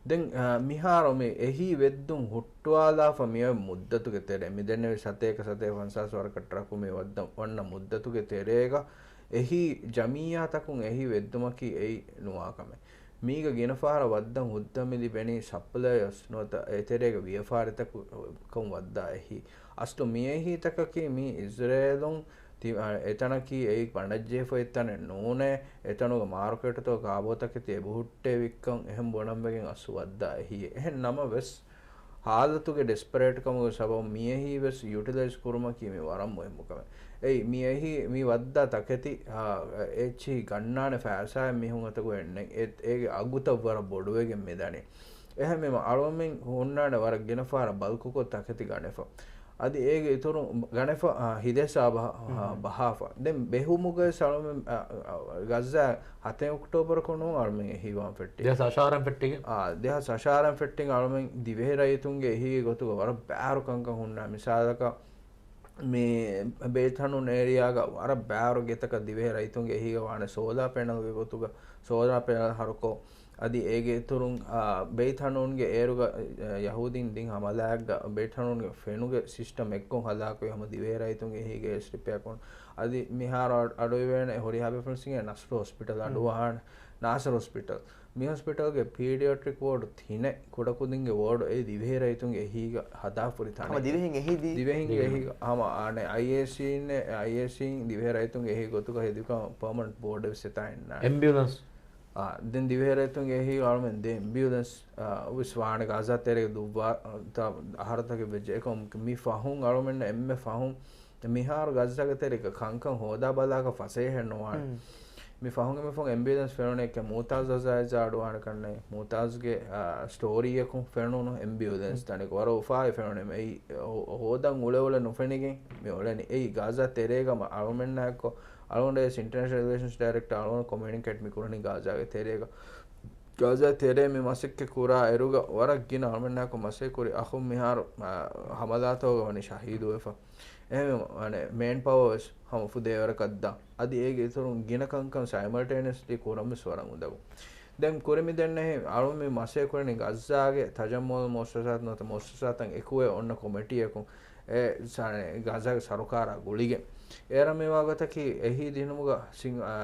ދެން، އާ، މިހާރު މި އެހީ ވެއްދުން ހުއްޓުވާލާފަ މިއޮތް މުއްދަތުގެ ތެރޭ، މި ދެންނެވި ސަތޭކަ ސަތޭކަ ފަންސާސް ވަރަކަށް ޓްރަކު މި ވައްދަން ވަންނަ މުއްދަތުގެ ތެރޭގަ އެހީ ޖަމިއްޔާތަކުން އެހީ ވެއްދުމަކީ އެއީ ނުވާ ކަމެއް. މީގަ ގިނަ ފަހަރަށް ވައްދަން ހުއްދަ މި ލިބެނީ ސަޕްލަޔަރސް ނުވަތަ އެތެރޭގެ ވިޔަފާރިތަކުން ވައްދާ އެހީ. އަސްލު މި އެހީތަކަކީ މީ އިޒްރޭލުން ތި-، އަ، އެތަނަކީ އެއީ ބަނޑަށްޖެހިފައި ތަނެއް ނޫނޭ، އެތަނުގެ މާރުކޭޓުތަކުގަ ކާބޯތަކެތި އެބަހުއްޓޭ ވިއްކަން އެހެން ބުނަން ވެގެން އަސްލު ވައްދާ އެހީއެއް. އެހެން ނަމަވެސް، ހާލަތުގެ ޑެސްޕަރޭޓްކަމުގެ ސަބަބުން މިއެހީ ވެސް ޔުޓިލައިޒް ކުރުމަކީ މި ވަރަށް މުހިއްމު ކަމެއް. އެއީ، މިއެހީ މި ވައްދާ ތަކެތި، އާ، އެއްޗިހި ގަންނާނެ ފައިސާއެއް މީހުން އަތަކު އެއްނެތް. އެ-، އޭގެ އަގުތައް ވަރަށް ބޮޑުވެގެން މިދަނީ. އެހެންވީމަ އަޅުމެން ހުންނާނެ ވަރަށް ގިނަ ފަހަރަށް ބަލްކުކޮށް ތަކެތި ގަނެފަ. އަދި އޭގެ އިތުރުން ގަނެފަ، އާ، ހިލޭ ސާބަހަ-، އާ، ބަހާފަ. ދެން ބެހުމުގައި އަޅުމެން، އާ، އާ، ގައްޒާ ހަތެއް އޮކްޓޯބަރަކު ނޫން އަޅުމެން އެހީވާން ފެއްޓި. ދެހާސް އަށާރަން ފެއްޓިގެން. އާ، ދެހާސް އަށާރަން ފެއްޓިން އަޅުމެން ދިވެހި ރައްޔިތުންގެ އެހީގެ ގޮތުގަ ވަރަށް ބާރު ކަންކަން ހުންނާ. މިސާލަކަށް، މި ބެއިތް ހަނޫން އޭރިއާގަ ވަރަށް ބާރު ގެތަކަށް ދިވެހި ރައްޔިތުންގެ އެހީގަ ވާނެ ސޯލާ ޕެނަލްގެ ގޮތުގަ، ސޯލާ ޕެނަލް ހަރުކޮށް، އަދި އޭގެ އިތުރުން، އާ، ބެއިތް ހަނޫންގެ އޭރުގަ، އަ، ޔަހޫދީން ދިން ހަމަލާއެއްގަ ބެއިތް ހަނޫންގެ ފެނުގެ ސިސްޓަމް އެއްކޮށް ހަލާކުވި ހަމަ ދިވެހި ރައްޔިތުންގެ އެހީގެ އެސް ރިޕެއާކުން. އަދި މިހާރު އަ-، އަޑުއިވޭނެ ހުރިހާ ބޭފުޅުން ސިނގޭ ނަސްރު ހޮސްޕިޓަލް އަޑުއަހާނެ. ނާސަރު ހޮސްޕިޓަލް. މި ހޮސްޕިޓަލްގެ ޕީޑިއެޓްރިކް ވޯޑް ތިނެއް ކުޑަކުދިންގެ ވޯޑް އެ ދިވެހި ރައްޔިތުންގެ އެހީގަ ހަދާފުރި ތަނެއް. ހަމަ ދިވެހިން އެހީދީ؟ ދިވެހިންގެ ދިވެހިން. އެހީގަ ހަމަ އާނެ އައިއޭސީން، އައިއޭސީން ދިވެހި ރައްޔިތުންގެ އެހީ ގޮތުގަ ހެދިކަން ޕާމަންޓް ބޯޑެއް ވެސް އެތާ އިންނާނެ. އެމްބިއުލަންސް. އާ، ދެން ދިވެހި ރައްޔިތުންގެ އެހީ އަޅުމެން ދޭ އެމްބިއުލަންސް، އާ، ވެސް ވާނެ ގާޒާ ތެރޭގެ ދުއްވާ، ތަ-، އަހަރުތަކެއް ވެއްޖެ. އެކަމަކު މި ފަހުން އަޅުމެންނަށް އެންމެ ފަހުން މިހާރު ގައްޒާގެ ތެރޭގަ ކަންކަން ހޯދާ ބަލާކަށް ފަސޭހައެއް ނުވާނެ. މި ފަހުން އެންމެ ފަހުން އެމްބިއުލަންސް ފެނުނީ އެކެ މޫތާޒް އަޒާ އެޒާ އަޑުވާނެ ކަންނޭ. މޫތާޒްގެ، އާ، ސްޓޯރީއަކުން ފެނުނު އެމްބިއުލަންސް ތަނެއް ވަރަށް އުފާވެ ފެނުނީ. އެއީ ހޯ-، ހޯދަން އުޅެ އުޅެ ނުފެނިގެން މި އުޅެނީ. އެއީ ގާޒާ ތެރޭގަ މަ-، އަޅުމެންނާއެކު އަޅުގަނޑު އޭސް އިންޓަރނޭޝަނަލް ރިލޭޝަންސް ޑައިރެކްޓަރ އަޅުގަނޑު ކޮމިއުނިކޭޓް މި ކުރަނީ ގާޒާގެ ތެރޭގަ. ގާޒާ ތެރޭ މި މަސައްކަތް ކުރާ އިރުގަ ވަރަށް ގިނަ އަޅުމެންނާކު މަސައްކަތް ކުރި އަޚުން މިހާރު، އާ، ހަމަލާތަކުގަ ވަނީ ޝަހީދުވެފަ. އެހެންވީމަ، އަނެއް، މޭން ޕަވަރ ވެސް ހަމަ ފުދޭވަރަކަށް ދާ. އަދި އޭގެ އިތުރުން ގިނަ ކަންކަން ސައިމަލްޓޭނިއަސްލީ ކުރަން ވެސް ވަރަށް އުނދަގޫ. ދެން ކުރިމި ދެންނެހި އަޅުމެން މި މަސައްކަތް ކުރަނީ ޣައްޒާގެ ތަޖައްމުލް މުއައްސަސާތު ނުވަތަ މުއައްސަސާތައް އެކުވެ އޮންނަ ކޮމިޓީއަކުން. އެ ސާ-، ޣައްޒާގެ ސަރުކާރާ ގުޅިގެން. އޭރަށް މިވާ ގޮތަކީ އެހީ ދިނުމުގަ ސިން-، އާ،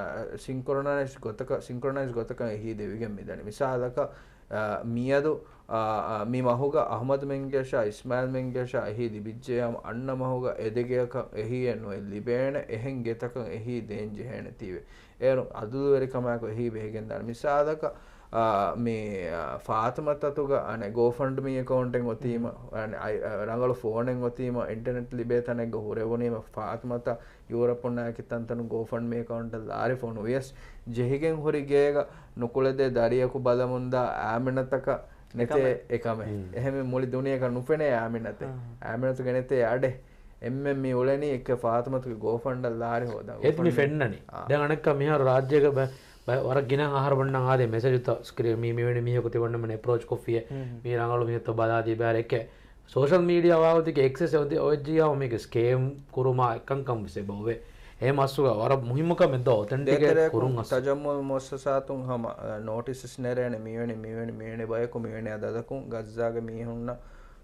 ސިންކްރޮނައިޒް ގޮތަކަށް، ސިންކްރޮނައިޒް ގޮތަކަށް އެހީ ދެވިގެން މިދަނީ. މިސާލަކަށް، އާ، މިއަދު، އާ، އާ، މި މަހުގަ އަޙްމަދު މެންގޭޝާ، އިސްމާއިލް މެންގޭޝާ އެހީ ލިބިއްޖެޔާމު، އަންނަ މަހުގަ އެ ދެ ގެޔަކަށް އެހީއެއް ނުއެއް ލިބޭނެ، އެހެން ގެތަކަށް އެހީ ދޭން ޖެހޭނެ ތީވެ. އޭރު އަދުލުވެރިކަމާއެކު އެހީ ބެހިގެންދާނެ. މިސާލަކަށް، އާ، މި، އާ، ފާތުމަތުގަ އަނެއް ގޯފަންޑްމީ އެކައުންޓެއް އޮތީމަ، އަނެއް އައި-، އަ، ރަނގަޅު ފޯނެއް އޮތީމަ، އިންޓަނެޓް ލިބޭ ތަނެއްގަ ހުރެވުނީމަ، ފާތުމަތަށް ޔޫރަޕުންނާއި އެކި ތަންތަނުން ގޯފަންޑްމީ އެކައުންޓަށް ލާރި ފޮނުވިޔަސް، ޖެހިގެން ހުރި ގޭގަ ނުކުޅެދޭ ދަރިޔަކު ބަލަމުންދާ އާމިނަތަކަށް ނެތޭ އެކަމެއް. އެކަމެއް. އެހެންވެ މުޅި ދުނިޔެއަކަށް ނުފެނޭ އާމިނަތެއް. އާ. އާމިނަތުގެ ނެތޭ އަޑެއް. އެންމެން މި އުޅެނީ އެކެ ފާތުމަތުގެ ގޯފަންޑަށް ލާރި ހޯދާ. އެތި މި ގޯފަންޑްމީ. ފެންނަނީ. އާ. ދެން އަނެއްކާ މިހާރު ރާއްޖޭގަ ބަ-، ބަ-، ވަރަށް ގިނަ އަހަރު ވަންނަ އާދެ މެސެޖުތައް ސްކްރީން މީ މިވެނި މީހަކު ތި ވަންނަމެން އެޕްރޯޗް ކޮށްފިޔޭ. މީ ރަނގަޅު މީހަކު ބަލާ ދީބާރެކެ. ސޯޝަލް މީޑިއާ ވާގޮތެކޭ އެކްސެސް އޮތް-، އޮތްޖިޔާ މީގެ ސްކޭމް ކުރުމާ އެކަންކަން ވެސް އެބަ އޮވޭ. އެ މަސްގަ ވަރަށް މުހިއްމު ކަމެއް ދޯ އޮތެންޓިކޭޓް ދޭތެރެއަކުން ކުރުން އަސް. ތަޖައްމުލް މުއައްސަސާތުން ހަމަ، އަ، ނޯޓިސް ނެރޭނެ މިވެނި، މިވެނި، މިވެނި ބަޔަކު މިވެނި އަދަދަކުން ގައްޒާގެ މީހުންނަށް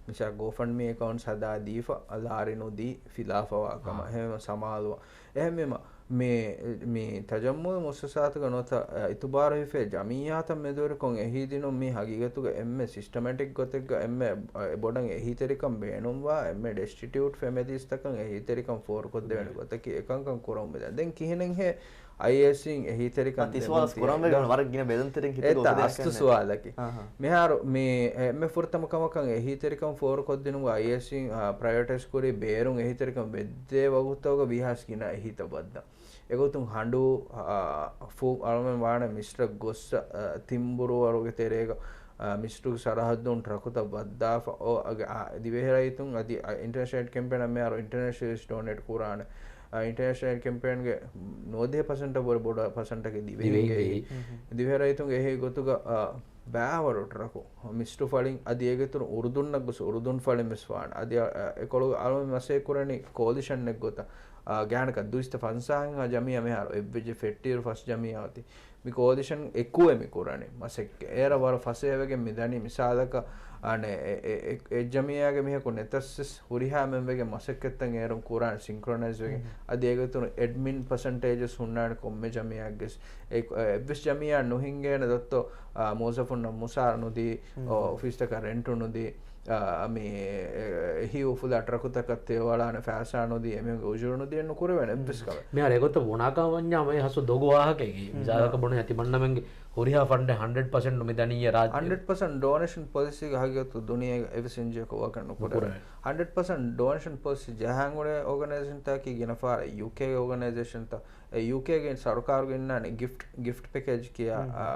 މިސާ ގޯފަންޑްމީ އެކައުންޓްސް ހަދާ ދީފަ ލާރި ނުދީ ފިލާފަވާ ކަމަށް. އާ. އެހެން ސަމާލުވާ. އެހެންވީމަ، މި، މި ތަޖައްމުލް މުއައްސަސާތުގެ ނުވަތަ، އަ، އިތުބާރު ހިފޭ ޖަމިއްޔާތަށް މެދުވެރިކޮށް އެހީދިނުން މީ ހަގީގަތުގަ އެންމެ ސިސްޓަމެޓިކް ގޮތެއްގަ އެންމެ، އަ، ބޮޑަށް އެހީތެރިކަން ބޭނުންވާ އެންމެ ޑެސްޓިޓިއުޓް ފެމިލީސްތަކަށް އެހީތެރިކަން ފޯރުކޮށްދެވޭނެ ގޮތަކީ އެކަންކަން ކުރަމުން މިދަނީ. ދެން ކިހިނެއްހޭ އައިއޭސީން އެހީތެރިކަން ދެމުން ތި-، ކުރަންވެގެން ވަރަށް ގިނަ ބެލުންތެރިން ހިތުގަ އެތަ އުފެދޭ އަސްލު ހަކަން ސުވާލަކީ. އަހަ. މިހާރު މި އެންމެ ފުރަތަމަ ކަމަކަށް އެހީތެރިކަން ފޯރުކޮށްދިނުމުގަ އައިއޭސީން، އާ، ޕްރަޔޮރިޓައިޒް ކުރީ ބޭރުން އެހީތެރިކަން ވެއްދޭ ވަގުތުގަ ވީހާވެސް ގިނަ އެހީތައް ވައްދާ. އެގޮތުން ހަނޑޫ، އާ، ފޫ އަޅުމެން ވާނެ މިސްޓަށް ގޮއްސަ، އާ، ތިންބުރޫ ވަރުގެ ތެރޭގަ، އާ، މިސްޓުގެ ސަރަހައްދުން ޓްރަކުތައް ވައްދާފަ، އޯ، އަގެ، އާ، ދިވެހިރައްޔިތުން އަދި، އާ، އިންޓަރނޭޝަނަލް ކެމްޕޭނަށް މިހާރު އިންޓަރނޭޝަނަލް ޑޮނޭޓް ކުރާނެ. އާ، އިންޓަރނޭޝަނަލް ކެމްޕޭންގެ ނުވަދިހަ ޕަސެންޓަށް ވުރެ ބޮޑަށް ޕަސެންޓަކީ ދިވެހިންގެ. ދިވެހިންގެ. ދިވެހިރައްޔިތުންގެ އެހީ ގޮތުގަ، އާ، ބައިވަރު ޓްރަކު މިސްޓު ފަޅިން އަދި އޭގެ އިތުރު އުރުދުންނަށް ގޮސް އުރުދުން ފަޅިން ވެސް ވާނެ. އަދި އަ، އަ، އެކޮޅު އަޅުމެން މަސައްކަތް ކުރަނީ ކޯލިޝަންއެއް ގޮތަށް. އާ، ގާނަކަށް ދުއިސައްތަ ފަންސާހަށް ޖަމިއްޔާ މިހާރު އެއްވެއްޖެ ފެއްޓިއިރު ފަސް ޖަމިއްޔާ އޮތީ. މި ކޯލިޝަން އެކުވެ މި ކުރަނީ މަސައްކަތް. އޭރަށް ވަރަށް ފަސޭހަވެގެން މި ދަނީ މިސާލަކަށް، އަނެއް އެ، އެ، އެ، އެ ޖަމިއްޔާގެ މީހަކު ނެތަސް ވެސް ހުރިހާ މެންބަރެއްގެ މަސައްކަތްތައް އޭރުން ކުރާނެ ސިންކްރޮނައިޒް ވެގެން. އަދި އޭގެ އިތުރު އެޑްމިން ޕަސެންޓޭޖަސް ހުންނާނެ ކޮންމެ ޖަމިއްޔާއެއްގެ ވެސް. އެ، އެއްވެސް ޖަމިއްޔާ ނުހިނގޭނެ ދޮއްތޯ، އާ، މުވައްޒަފުންނަށް މުސާރަ ނުދީ، އޮ، އޮފީސްތަކަށް ރެންޓު ނުދީ، އާ، މި، އެ، އެހީ އުފުލާ ޓްރަކުތަކަށް ތެޔޮވާލާނެ ފައިސާ ނުދީ، އެމީހުންގެ އުޖުރަ ނުދީ، ނުކުރެވޭނެ އެއްވެސް ކަމެއް. މިހާރު އެގޮތަށް ބުނާކަށް ވަންޏާ މި ހަސް ދޮގު ވާހަކައެއް. މިސާލަކަށް ބުނި ތިމަންނަމެންގެ ހުރިހާ ފަންޑެއް ހަންޑްރެޑް ޕަސެންޓް މި ދަނީ ރާއްޖެ. ހަންޑްރެޑް ޕަސެންޓް ޑޮނޭޝަން ޕޮލިސީގެ ހަގީގަތު ދުނިޔޭގަ އެއްވެސް އެންޖީއޯއަކަށް ނުކުރެވޭ. ނުކުރެވޭ. ހަންޑްރެޑް ޕަސެންޓް ޑޮނޭޝަން ޕޮލިސީ ޖަހާން އުޅޭ އޯގަނައިޒޭޝަންތަކީ ގިނަ ފަހަރަށް ޔޫކޭގެ އޯގަނައިޒޭޝަންތައް. އެ ޔޫކޭގެ ސަރުކާރުގެ އިންނާނެ ގިފްޓް، ގިފްޓް ޕެކޭޖް ކިޔާ، އާ،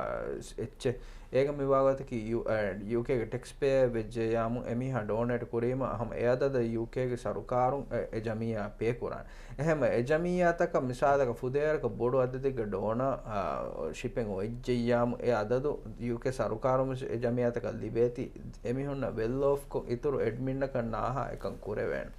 އެއްޗެއް. އޭގަ މިވާގޮތަކީ ޔޫ-، އެ، ޔޫކޭގެ ޓެކްސް ޕޭޔަރ ވެއްޖެއްޔާމު އެމީހާ ޑޮނޭޓް ކުރީމަ ހަމަ އެ އަދަދަށް ޔޫކޭގެ ސަރުކާރުން އެ، އެ ޖަމިއްޔާ ޕޭ ކުރާނެ. އެހެންވެ، އެ ޖަމިއްޔާތަކަށް މިސާލަކަށް ފުދޭވަރަކަށް ބޮޑު އަދަދެއްގެ ޑޯނާ، އާ، ޝިޕެއް އޮތްޖެއްޔާމު އެ އަދަދު ޔޫކޭ ސަރުކާރުން ވެސް އެ ޖަމިއްޔާތަކަށް ލިބޭތީ، އެމީހުންނަށް ވެލް އޮފްކޮށް އިތުރު އެޑްމިންއަކަށް ނާހާ އެކަން ކުރެވޭނެ.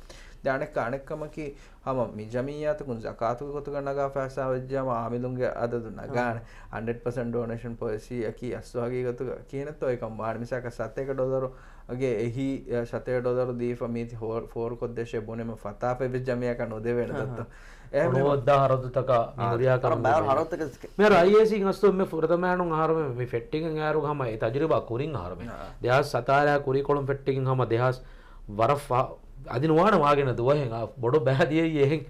ދެން އަނެއްކާ، އަނެއްކަމަކީ، ހަމަ މި ޖަމިއްޔާތަކުން ޒަކާތުގެ ގޮތުގަ ނަގާ ފައިސާ ވެއްޖާމަ އާމިލުންގެ އަދަދު ނަގާނެ. ހަންޑްރެޑް ޕަސެންޓް ޑޮނޭޝަން ޕޮލިސީއަކީ އަސްލު ހަގީގަތުގަ ކިހިނެއްތޯ އެކަން ވާނެ. މިސާލަކަށް ސަތޭކަ ޑޮލަރުގެ އެހީ، އަ، ސަތޭކަ ޑޮލަރު ދީފަ މީތި ހޯ-، ފޯރުކޮށްދޭށޭ ބުނެމަ ފަތާފައިވެސް ޖަމިއްޔާއަކަށް ނުދެވޭނެ ދޮއްތޯ. އެހެންވީމަ، ހަރަދުތަކަށް މި ހުރިހާ ކަމެއް ނުދެވޭނެ. މިހާރު އައިއޭސީ އަސްލު އެންމެ ފުރަތަމައިނުން އަހަރުމެ މި ފެއްޓިގެން އައިރު ހަމަ އެ ތަޖުރިބާ ކުރިން އަހަރުމެ. ދެހާސް ސަތާރަ ކުރީކޮޅުން ފެއްޓިގެން ހަމަ ދެހާސް ވަރަށް ފަ-، އަދި ނުވާނެ ވާގިނަ ދުވަހެއް، އާ، ބޮޑު ބައި ދިޔައީ އެހެން.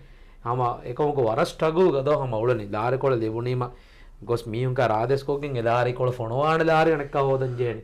ހަމަ އެކަމަކު ވަރަށް ސްޓްރަގުލްގަ ދޯ ހަމަ އުޅެނީ. ލާރިކޮޅެއް ލިބުނީމަ ގޮސް މީހުން ކާ ރާދޭސްކޮށްގެން އެ ލާރިކޮޅު ފޮނުވާނެ ލާރި އަނެއްކާ ހޯދަން ޖެހެނީ.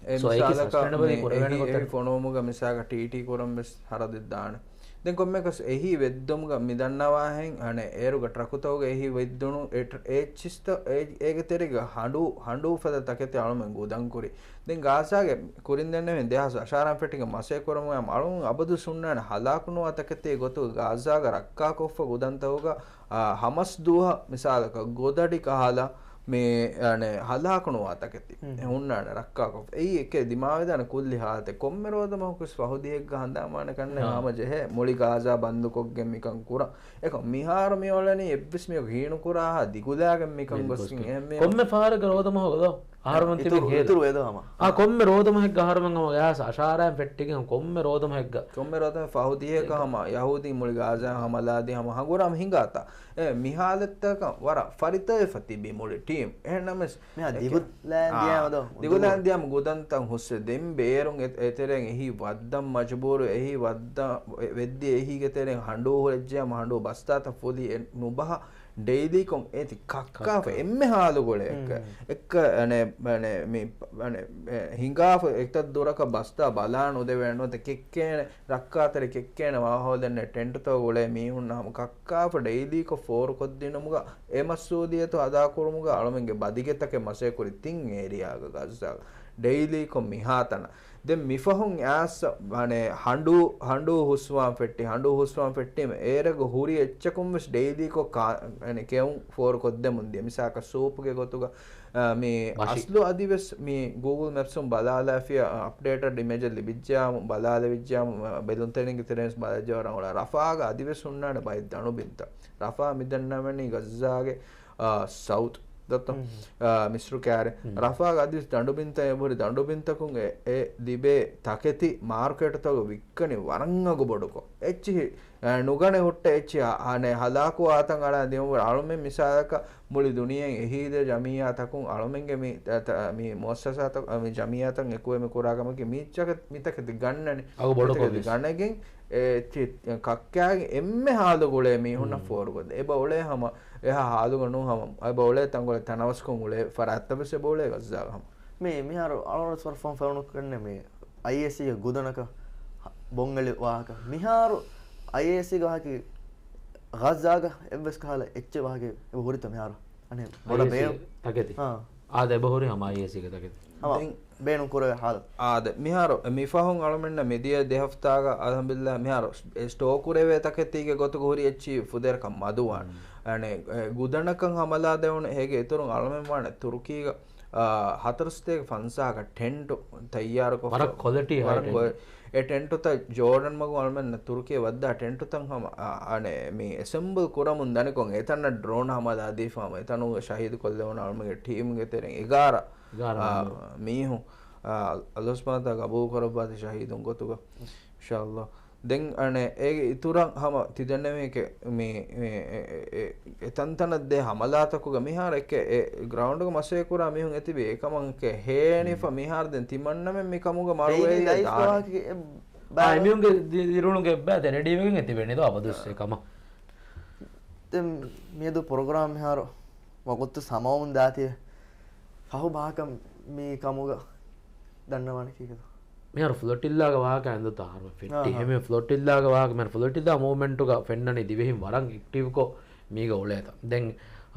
އެ ސޯ، އޭގެ މިސާލަކަށް ސަސްޓެނަބަލީ މި ކުރެވޭނެ އެހީ، ގޮތެއް. އެހީ ފޮނުވުމުގަ މިސާލަކަށް ޓީޓީ ކުރަން ވެސް ހަރަދެއް ދާނެ. ދެން ކޮންމެއަކަސް އެހީ ވެއްދުމުގަ މި ދަންނަވާހެން އަނެއް އޭރުގަ ޓްރަކުތަކުގަ އެހީ ވެއްދުނު އެ ޓް-، އެ ޗިސްތަ-، އޭ-، އޭގެ ތެރޭގަ ހަނޑޫ، ހަނޑޫ ފަދަ ތަކެތި އަޅުމެން ގުދަން ކުރި. ދެން ގާޒާގެ ކުރިން ދެންނެވި ދެހާސް އަށާރަ ފެއްޓިގެން މަސައްކަތް ކުރަމުން އަޅުން އަބަދު ހުންނާނެ ހަލާކުނުވާ ތަކެތީ ގޮތުގަ ގާޒާގަ ރައްކާކޮށްފަ ގުދަންތަކުގަ، އާ، ހަމަސް ދުވަހަށް މިސާލަކަށް ގޮދަޑި ކަހަލަ މި، އަނެ، ހަލާކު ނުވާ ތަކެތި. ހުންނާނެ، ރައްކާކޮށް. އެއީ އެކޭ ދިމާވެދާނެ ކުއްލި ހާލަތެއް. ކޮންމެ ރޯދަމަހަކުވެސް ފަހު ދިހައެއްގަ ހަނދާންވާނެ ކަންނޭނގެ ހަމަޖެހޭ. މުޅި ގާޒާ ބަންދުކޮށްގެން މިކަން ކުރަން. އެކަމް މިހާރު މިއުޅެނީ އެއްވެސް މީހަކު ހީނުކުރާހާ ދިގުލާގެން މިކަން ގޮސްގެން. އެހެންވީމަ ކޮންމެ ފަހަރަކަށް ރޯދަމަހު ގޮތަށް އަހަރުމެން ތިބެން ހޭލާ. އިތުރު އެދޯ ހަމަ. އާ، ކޮންމެ ރޯދަމަހެއްގަ އަހަރުމެން ހަމަ ގާޒާ އަށާރައިން ފެއްޓިގެން ކޮންމެ ރޯދަމަހެއްގަ. ކޮންމެ ރޯދަމަހެއް ފަހު ދިހައަކަށް ހަމަ ޔަހޫދީން މުޅި ގާޒާ ހަމަލާދީ ހަމަ ހަނގުރާމަ ހިނގާތާ. އެ، މި ހާލަތަކަށް ވަރަށް ފަރިތަވެފަ ތިބި މުޅި ޓީމް. އެހެންނަމަވެސް މިހާ އެކެ-، ދިގުލައިން ދިޔަ އާ، މަދޯ. ދިގުލައިން ދިޔަ ގުދަންތައް ހުސްވެ. ދެން ބޭރުން އެ-، އެތެރެއިން އެހީ ވައްދަން މަޖުބޫރު، އެހީ ވައްދަން ވެ-، ވެއްދި އެހީގެ ތެރެއިން ހަނޑޫ ހުރެއްޖެ ހަމަ ހަނޑޫ ބަސްތާތައް ފުލި އެ ނުބަހަ ޑެއިލީކޮށް އޭތި ކައްކާފަ ކައްކާ. އެންމެ ހާލުގުޅޭ އެއްކަ. އެއްކަ އަނެ، އަނެ، މި، އަނެ، އެ، ހިނގާފަ އެތައް ދުރަކަށް ބަސްތާ ބަލާ ނުދެވޭ ނުވަތަ ކެއްކޭނެ ރައްކާތެރި ކެއްކޭނެ މާހައުލެއް ނެތް ޓެންޓުތަކުގަ އުޅޭ މީހުންނަށް ހަމަ ކައްކާފަ ޑެއިލީކޮށް ފޯރުކޮށްދިނުމުގަ އެ މަސްއޫލިއްޔަތު އަދާކުރުމުގަ އަޅުމެންގެ ބަދިގެތަކެއް މަސޭކުރި ތިން އޭރިއާގަ ގައްޒާގަ ޑެއިލީކޮށް މިހާތަނަށް. ދެން މިފަހުން އައިސް، އަނެ، ހަނޑޫ، ހަނޑޫ ހުސްވާން ފެއްޓި، ހަނޑޫ ހުސްވާން ފެއްޓީމަ އޭރަގަ ހުރި އެއްޗަކުން ވެސް ޑެއިލީކޮށް ކާ-، އަނެ، ކެއުން ފޯރުކޮށްދެމުން ދިޔަ. މިސާލަކަށް ސޫޕްގެ ގޮތުގަ އާ، މި މަށި. އަސްލު އަދިވެސް މި ގޫގުލް މެޕްސުން ބަލާލާފިޔާ، އަޕްޑޭޓެޑް އިމޭޖެއް ލިބިއްޖާމު، ބަލާލެވިއްޖާމު، ބެލުންތެރިންގެ ތެރެއިން ވެސް ބަލައްޖަވާ ރަނގަޅަށް. ރަފާގަ އަދިވެސް ހުންނާނެ ބައެއް ދަނޑުބިންތައް. ރަފާ މިދަންނަވަނީ ޣައްޒާގެ، އާ، ސައުތު ދަތޯ؟ އާ، މިސްރު ކާރި. ރަފާގަ އަދިވެސް ދަނޑުބިންތައް އެބަހުރި ދަނޑުބިންތަކުން އެ، އެ ލިބޭ ތަކެތި މާރކެޓުތަކުގަ ވިއްކަނީ ވަރަށް އަގު ބޮޑުކޮށް. އެއްޗިހި އެ، ނުގަނެ ހުއްޓަ އެއްޗި އަ-، އަނެ ހަލާކު އާތަން އަޅާ ދިޔުމުގަ އަޅުމެން މިސާލަކަށް މުޅި ދުނިޔެއިން އެހީދޭ ޖަމިއްޔާތަކުން އަޅުމެންގެ މި، ތަ-، ތަ-، މި މުއައްސަސާތައް، މި ޖަމިއްޔާތައް އެކުވެ މި ކުރާ ކަމަކީ މިއްޗަކަށް މިތަކެތި ގަންނަނީ. އަގު ބޮޑު މިތަކެތި ކޮށް ވެސް. ގަނެގެން އެ ތި-، ކައްކާގެ އެންމެ ހާލު ގުޅޭ މީހުންނަށް ފޯރުކޮށްދޭ. އެބަ އުޅޭ ހަމަ، އެހާ ހާލުގަ ނޫން ހަމަ، އެބަ އުޅޭ ތަންކޮޅެއް ތަނަވަސްކޮށް އުޅޭ ފަރާތްތައް ވެސް އެބަ އުޅޭ ޣައްޒާގަ ހަމަ. މި-، މިހާރު އަޅުގަނޑު ވެސް ވަރަށް ފަހުން ފެނުނު ކަންނޭނގެ މި އައިއޭސީގެ ގުދަނަކަށް ބޮންއެޅި ވާހަކަ. މިހާރު އައިއޭސީގެ ވާހަކަ ޣައްޒާގަ އެއްވެސް ކަހަލަ އެއްޗެއް ވާހަކަ އެބަ ހުރިތަ މިހާރު؟ އަނެއް ބޮޑަށް އައިއޭސީގެ ބޭ-، ތަކެތި. އާ. އާދެ، އެބަ ހުރި ހަމަ އައިއޭސީގެ ތަކެތި. ހަމަ ދެން ބޭނުން ކުރެވޭ ހާލަތު. އާދެ، މިހާރު މިފަހުން އަޅުމެންނަށް މިދިޔަ ދެ ހަފްތާގަ އަލްހަމްދުލިއްލާހް މިހާރު އެ ސްޓޯ ކުރެވޭ ތަކެތީގެ ގޮތުގަ ހުރި އެއްޗިހި ފުދޭވަރަކަށް މަދުވާނެ. އަނެއް، އެ، ގުދަނަކަށް ހަމަލާ ދެވުނު އޭގެ އިތުރުން އަޅުމެން ވާނެ ތުރުކީގަ އާ، ހަތަރު ސަތޭކަ ފަންސާހަކަށް ޓެންޓު ތައްޔާރުކޮށްފަ ވަރަށް ކޮލިޓީ ވަރަށް ހައި ކޮ-، ޓެންޓު. އެ ޓެންޓުތައް ޖޯޑަން މަގު އަޅުމެންނަށް ތުރުކީ ވައްދާ ޓެންޓުތައް ހަމަ، އާ، އަނެ މި އެސެމްބަލް ކުރަމުން ދަނިކޮށް އެތަނަށް ޑްރޯން ހަމަލާ ދީފަ ހަމަ އެތަނުގަ ޝަހީދު ކޮށްލެވުނު އަޅުމެންގެ ޓީމްގެ ތެރެއިން އެގާރަ، އެގާރަ އާ، މީހުން. މީހުން، އާ، އަލްލާހު ސުބްޙާނަހޫ ވަތަޢާލާ ގަބޫލު ކުރައްވާތި ޝަހީދުން ގޮތުގަ. އިންޝާﷲ. ދެން އަނެއް އޭގެ އިތުރަށް ހަމަ ތިދެންނެވި މި، މި، އެ، އެ، އެ، އެ ތަންތަނަށް ދޭ ހަމަލާތަކުގަ މިހާރު އެކެ އެ ގްރައުންޑުގަ މަސޭ ކުރާ މީހުން އެތިބި އެކަމަކަށް ހޭނިފަ މިހާރު ދެން ތިމަންނަމެން މި ކަމުގަ މަރުވެ ދާނެ. އާ، އެމީހުންގެ ދި-، ދިރިއުޅުންގެ ބައި ރެޑީވެގެން އެތިބެނީ ދޯ އަބަދުވެސް އެ ކަމަށް. ދެން މިއަދު ޕްރޮގްރާމް މިހާރު ވަގުތު ސަމާވުން ދާތީ ފަހު ބާކަ މި ކަމުގަ ދަންނަވާނެ ކީކޭތޯ؟ މިހާރު ފްލޮޓިއްލާގެ ވާހަކަ އެނދުތާ އަހަރު ފެއްޓި. އާހާ. އެހެން ފްލޮޓިއްލާގެ ވާހަކަ، މިހާރު ފްލޮޓިއްލާ މޫވްމެންޓުގަ ފެންނަނީ ދިވެހިން ވަރަށް އެކްޓިވްކޮށް މީގަ އުޅޭތަ. ދެން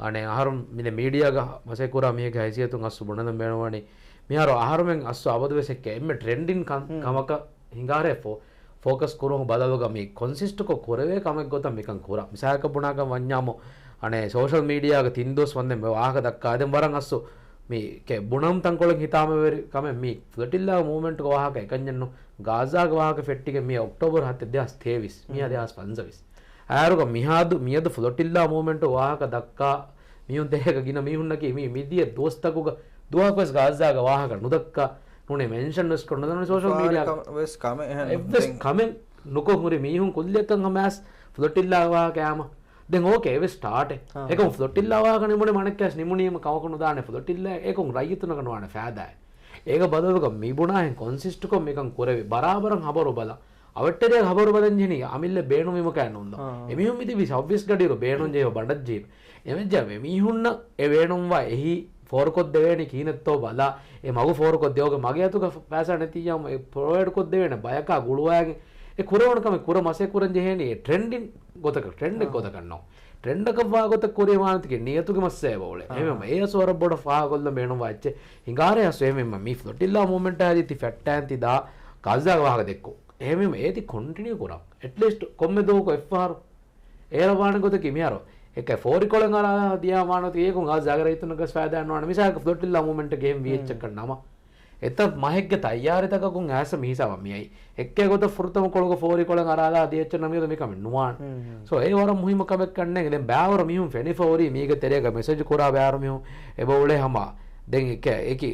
އަނެއް އަހަރު މިދެ މީޑިއާގަ މަސައްކަތް ކުރާ މީހެއްގެ ހައިސިއްޔަތުން އަސްލު ބުނަން ބޭނުންވަނީ، މިހާރު އަހަރުމެން އަސްލު އަބަދުވެސް އެއްކެ އެންމެ ޓްރެންޑިން ކަން-، ކަމަކަށް ހިނގާރޭ ފޯ-، ފޯކަސް ކުރުމުގެ ބަދަލުގަ މި ކޮންސިސްޓްކޮށް ކުރެވޭ ކަމެއް ގޮތަށް މިކަން ކުރާ. މިސާލަކަށް ބުނާކަން ވަންޏާމު، އަނެއް ސޯޝަލް މީޑިއާގަ ތިން ދުވަސް ވަންދެން މި ވާހަކަ ދައްކާ ދެން ވަރަށް އަސްލު މި ކެ-، ބުނަން ތަންކޮޅެއް ހިތާމަވެރި ކަމެއް މި ފްލޮޓިއްލާ މޫވްމެންޓުގެ ވާހަކަ އެކަންޏެއްނު. ޣާޒާގެ ވާހަކަ ފެއްޓިގެން މި އޮކްޓޯބަރު ހަތެއް ދެހާސް ތޭވީސް، މިއާ ދެހާސް ފަންސަވީސް. އައިރުގަ މިހާދު މިއަދު ފްލޮޓިއްލާ މޫވްމެންޓު ވާހަކަ ދައްކާ މީހުން ތެހޭގަ ގިނަ މީހުންނަކީ މި މިދިޔަ ދުވަސްތަކުގަ ދުވަހަކުވެސް ޣާޒާގެ ވާހަކަ ނުދައްކާ ނޫނޭ މެންޝަން ވެސް ކޮށް ނުދަންނަވަނީ ސޯޝަލް މީޑިއާ. ކަމެއް އެއްވެސް ކަމެއް ނުކޮށް ހުރި މީހުން ކުއްލިއަކަށް ހަމަ އައިސް ފްލޮޓިއްލާ ވާހަކަ އާމަ. ދެން އޯކޭ، އެވެސް ސްޓާޓެއް. އާ. އެކަމް ފްލޮޓިއްލާ ވާހަކަ ނިމުނީމަ މަނެއްކަސް ނިމުނީމަ ކަމަކު ނުދާނެ ފްލޮޓިއްލާ. އެކަމް ރައްޔިތުންނަކަށް ނުވާނެ ފައިދާއެއް. އޭގެ ބަދަލުގަ މި ބުނާހެން ކޮންސިސްޓްކޮށް މިކަން ކުރެވި ބަރާބަރަށް ހަބަރު ބަލަ. އަވަށްޓެރިއަށް ހަބަރު ބަލަން ޖެހެނީ އަމިއްލަ ބޭނުންވީމަކަށް ނޫން ދޯ. އާ. އެމީހުން މިތިބީ ސައުވީސް ގަޑިއިރު ބޭނުން ޖެހި ބަނޑަށް ޖެހި. އެމެއްޖާ މި މީހުންނަށް އެ ބޭނުންވާ އެހީ ފޯރުކޮށްދެވޭނީ ކިހިނެއްތޯ ބަލާ، އެ މަގު ފޯރުކޮށްދެވޭ. މަގެ އަތުގަ ފައިސާ ނެތިއްޔާމު އެ ޕްރޮވައިޑް ކޮށްދެވޭނެ ބަޔަކާ ގުޅުވާގެން އެ ކުރެވުނު ކަމެއް ކުރަން މަސައްކަތް ކުރަން ޖެހޭނީ އެ ޓްރެންޑިން ގޮތަކަށް، ޓްރެންޑެއް އާ. ގޮތަކަށް ނޫން. ޓްރެންޑަކަށް ވާ ގޮތަށް ކުރިޔަށް ވާނެތީ ނިޔަތުގެ މައްސަލައެއް އެބަ އުޅޭ. އާ. އެހެންވީމަ އެ އަސް ވަރަށް ބޮޑަށް ފާހަގަކޮށްލަން ބޭނުންވާ އެއްޗެއް. ހިނގާރޭ އަސް އެހެންވީމަ މި ފްލޮޓިއްލާ މޫވްމެންޓާ އަދި ތި ފެއްޓާން ތި ދާ ޣާޒާގެ ވާހަކަ ދެއްކުން. އެހެންވީމަ އޭތި ކޮންޓިނިއު ކުރަން. އެޓްލީސްޓް ކޮންމެ ދުވަހަކު އެއްފަހަރު އޭރަށް ވާނެ ގޮތަކީ މިހާރު އެކަ ފޯރިކޮޅެއް އަރާ ދިޔާ ވާނަތި އޭގުން ގާޒާގެ ރައްޔިތުންނަކަސް ފައިދާ ނުވާނެ. މިސާލަކަށް ފްލޮޓިއްލާ މޫވްމެންޓްގެ އެހެން ވީ އެއްޗަކަށް ނަމަ، އެތައް މަހެއްގެ ތައްޔާރީތަކަކުން އައިސް މިހިސާބަށް މިއައީ. އެއްކޭ ގޮތަށް ފުރަތަމަ ކޮޅުގަ ފޯރިކޮޅެއް އަރާލާ ދިޔައްޗެއް ނަމަ މިކަމެއް ނުވާނެ. ސޯ، އެ ވަރަށް މުހިއްމު ކަމެއް ކަންނޭނގެ. ދެން ބައިވަރު މީހުން ފެނިފަ ހުރީ މީގެ ތެރޭގަ މެސެޖް ކުރާ ބައިވަރު މީހުން އެބަ އުޅޭ ހަމަ. ދެން އެކަ-، އެކި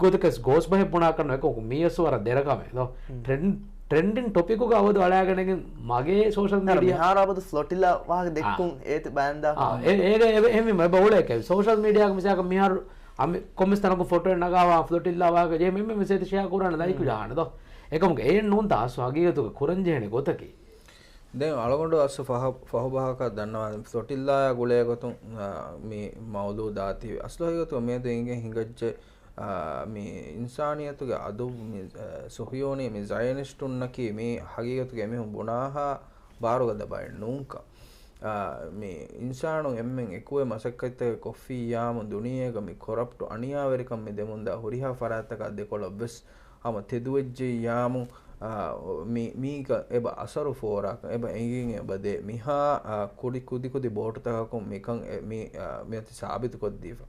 ގޮތަކަސް ގޯސް ބަހެއް ބުނާކަށް ނު އެކަކު މީ އަސް ވަރަށް ދެރަ ކަމެއް ދޯ. ޓްރެންޑް، ޓްރެންޑިން ޓޮޕިކުގަ އަވަދު އަޅާގެނެގެން މަގޭ ސޯޝަލް މީޑިއާ. މިހާރު އަބަދު ފްލޮޓިލާ ވާހަކަ ދެއްކުން އޭތި ބައިންދާ. އާ، އެ-، އޭގެ އެ-، އެހެންވީމަ އެބަ އުޅޭ ކެ-، ސޯޝަލް މީޑިއާގަ މިސާލަކަށް މިހާރު އަމި ކޮންމެސް ތަނަކު ފޮޓޯއެއް ނަގާވާ ފްލޮޓިލާ ވާހަކަ ޖެހޭ މެންމެ މެސެޖް ޝެއާ ކުރާނެ ލައިކު ޖަހާނެ ދޯ. އެކަމުގެ އެއެއް ނޫން ތާސް ހަގީގަތުގަ ކުރަންޖެހޭނެ ގޮތަކީ. ދެން އަޅުގަނޑު އަސް ފަހަ-، ފަހުބަހަކަށް ދަންނަވާ ފްލޮޓިލާއާ ގުޅޭގޮތުން، އާ، މި މައުލޫދާތީ އަސްލު ހަގީގަތުގަ މިއަދު އިނގޭ ހިނގައްޖެ، އާ، މި އިންސާނިއްޔަތުގެ އަދު މި، އާ، ސުހިޔޫނީ މި ޒަޔަނިސްޓުންނަކީ މި ހަގީގަތުގެ އެމީހުން ބުނާހާ ބާރުގަދަ ބައެއް ނޫންކަން. އާ، މި އިންސާނުން އެންމެން އެކުވެ މަސައްކަތްތަކެއް ކޮށްފިއްޔާމު ދުނިޔޭގަ މި ކޮރަޕްޓު އަނިޔާވެރިކަން މި ދެމުންދާ ހުރިހާ ފަރާތްތަކާ ދެކޮޅަށްވެސް ހަމަ ތެދުވެއްޖެއްޔާމު، އާ، މި-، މީގަ އެބަ އަސަރު ފޯރާކަން އެބަ އެނގިން އެބަ ދޭ. މިހާ، އާ، ކުދި-، ކުދިކުދި ބޯޓުތަކަކުން މިކަން އެ-، މި-، އާ، މިއޮތީ ސާބިތުކޮށްދީފަ.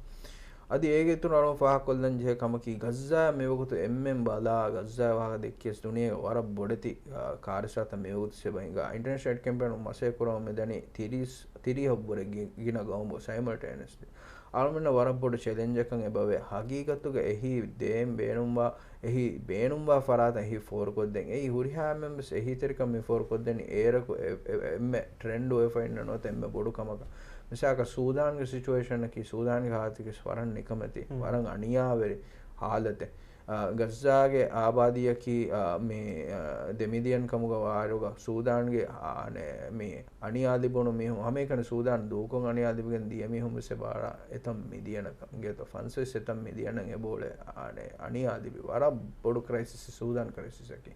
އަދި އޭގެ އިތުރުން އަޅުން ފާހަގަކޮށްލަން ޖެހޭ ކަމަކީ، ގައްޒާ މިވަގުތު އެންމެން ބަލާ، ގައްޒާ ވާހަކަ ދެއްކިޔަސް ދުނިޔޭގެ ވަރަށް ބޮޑެތި، އާ، ކާރިސާތައް މިވަގުތު އެބަ ހިނގާ. އިންޓަރނޭޝަނަލް އެޑް ކެމްޕޭނުން މަސައްކަތް ކުރަމުން މިދަނީ ތިރީސް، ތިރީހަށްވުރެ ގި-، ގިނަ ގައުމު ސައިމަލްޓޭނިއަސްލީ. އަޅުމެންނަށް ވަރަށް ބޮޑު ޗެލެންޖަކަށް އެބަވޭ. ހަގީގަތުގަ އެހީ ދޭން ބޭނުންވާ، އެހީ ބޭނުންވާ ފަރާތަށް އެހީ ފޯރުކޮށްދޭން. އެއީ ހުރިހާ އެންމެންވެސް އެހީތެރިކަން މި ފޯރުކޮށްދެނީ އޭރަކު އެ-، އެ-، އެންމެ ޓްރެންޑް އޮވެފައިންނަ ނުވަތަ އެންމެ ބޮޑު ކަމަކަށް. މިސާލަކަށް ސޫދާންގެ ސިޗުއޭޝަނަކީ ސޫދާންގެ ހާލަތަކީ ވަރަށް ނިކަމެތި، ވަރަށް އަނިޔާވެރި ހާލަތެއް. އާ، ގައްޒާގެ އާބާދީއަކީ، އާ، މި، އާ، ދެ މިލިއަން ކަމުގަ ވާއިރުގަ ސޫދާންގެ، އާ، އަނެ، މި އަނިޔާ ލިބުނު މީހުން ހަމައެކަނި ސޫދާން ދޫކޮށް އަނިޔާ ލިބިގެން ދިޔަ މީހުން ވެސް އެބަ އަޅާ އެތައް މިލިއަނަކަށް. އިނގޭތޯ ފަންސަވީސް އެތައް މިލިއަނަށް އެބަ އުޅޭ އަނެ، އަނިޔާ ލިބި. ވަރަށް ބޮޑު ކްރައިސިސް ސޫދާން ކްރައިސިސްއަކީ.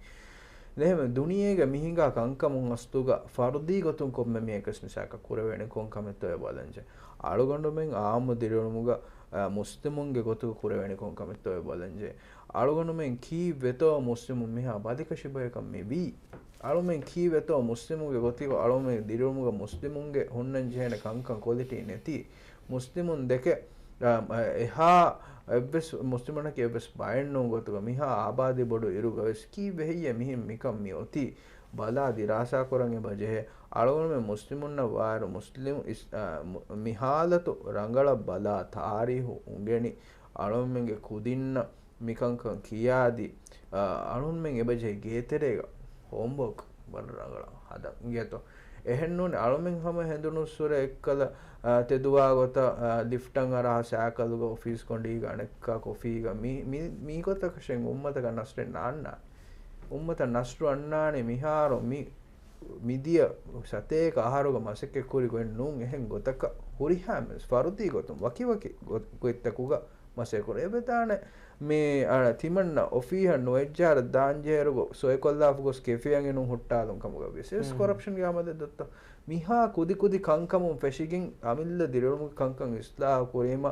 އެހެން ދުނިޔޭގަ މިހިނގާ ކަންކަމުން އަސްލުގަ ފަރުދީ ގޮތުން ކޮންމެ މީހަކަސް މިސާލަކަށް ކުރެވޭނެ ކޮން ކަމެއްތޯ އެބަ ބަލަންޖެ. އަޅުގަނޑުމެން އާއްމު ދިރިއުޅުމުގަ، އަ، މުސްލިމުންގެ ގޮތުގަ ކުރެވޭނެ ކޮން ކަމެއްތޯ އެބަ ބަލަންޖެ. އަޅުގަނޑުމެން ކީއްވެތޯ މުސްލިމުން މިހާ ބަލިކަށި ބަޔަކަށް މި ވީ؟ އަޅުމެން ކީއްވެތޯ މުސްލިމުންގެ ގޮތުގަ އަޅުމެން ދިރިއުޅުމުގަ މުސްލިމުންގެ ހުންނަން ޖެހޭނެ ކަންކަން ކޮލިޓީ ނެތީ؟ މުސްލިމުން ދެކެ، އަ، އެހާ އެއްވެސް މުސްލިމުންނަކީ އެއްވެސް ބައެއްނޫން ގޮތުގަ މިހާ އާބާދީ ބޮޑު އިރުގަވެސް ކީއްވެ ހެއްޔޭ މިހެން މިކަން މި އޮތީ؟ ބަލާ ދިރާސާކުރަން އެބަ ޖެހޭ. އަޅުގަނޑުމެން މުސްލިމުންނަށް ވާއިރު މުސްލިމު އިސް-، އަ، މު-، މި ހާލަތު ރަނގަޅަށް ބަލާ ތާރީހު އުނގެނި، އަޅުމެންގެ ކުދިންނަށް މިކަންކަން ކިޔާދީ، އަ، އަޅުމެން އެބަޖެހޭ ގޭތެރޭގަ ހޯމްވޯކް ވަރަށް ރަނގަޅަށް ހަދަން އިނގޭތޯ. އެހެންނޫން އަޅުމެން ހަމަ ހެނދުނުއްސުރެ އެއްކަލަ، އަ، ތެދުވާ ގޮތަށް، އަ، ލިފްޓަށް އަރާ ސައިކަލުގަ އޮފީސް ކޮނޑީގަ އަނެއްކާ ކޮފީގަ މި-، މި-، މީގޮތަކަށެއް އުއްމަތަކަށް ނަސްރެއް ނާންނާނެ. އުއްމަތަށް ނަސްރު އަންނާނީ މިހާރު މި މިދިޔަ ސަތޭކަ އަހަރުގަ މަސައްކަތްކުރި ގޮތް ނޫން. އެހެން ގޮތަކަށް ހުރިހާ މީސް ފަރުދީ ގޮތުން ވަކިވަކި ގޮ-، ގޮތްތަކުގަ މަސައްކަތްކުރަން އެބަދާނެ. މި އަ، ތިމަންނަ އޮފީހަށް ނުވެއްޖާރަ ދާންޖެހޭރުގަ ސޮއިކޮށްލާފަ ގޮސް ކެފޭއަށް އިނުން ހުއްޓާލުން ކަމުގަ ވިޔަސް ކޮރަޕްޝަންގެ އަމަލެއް ދޮއްތޯ. މިހާ ކުދިކުދި ކަންކަމުން ފެށިގެން އަމިއްލަ ދިރިއުޅުމުގެ ކަންކަން އިސްލާހު ކުރީމަ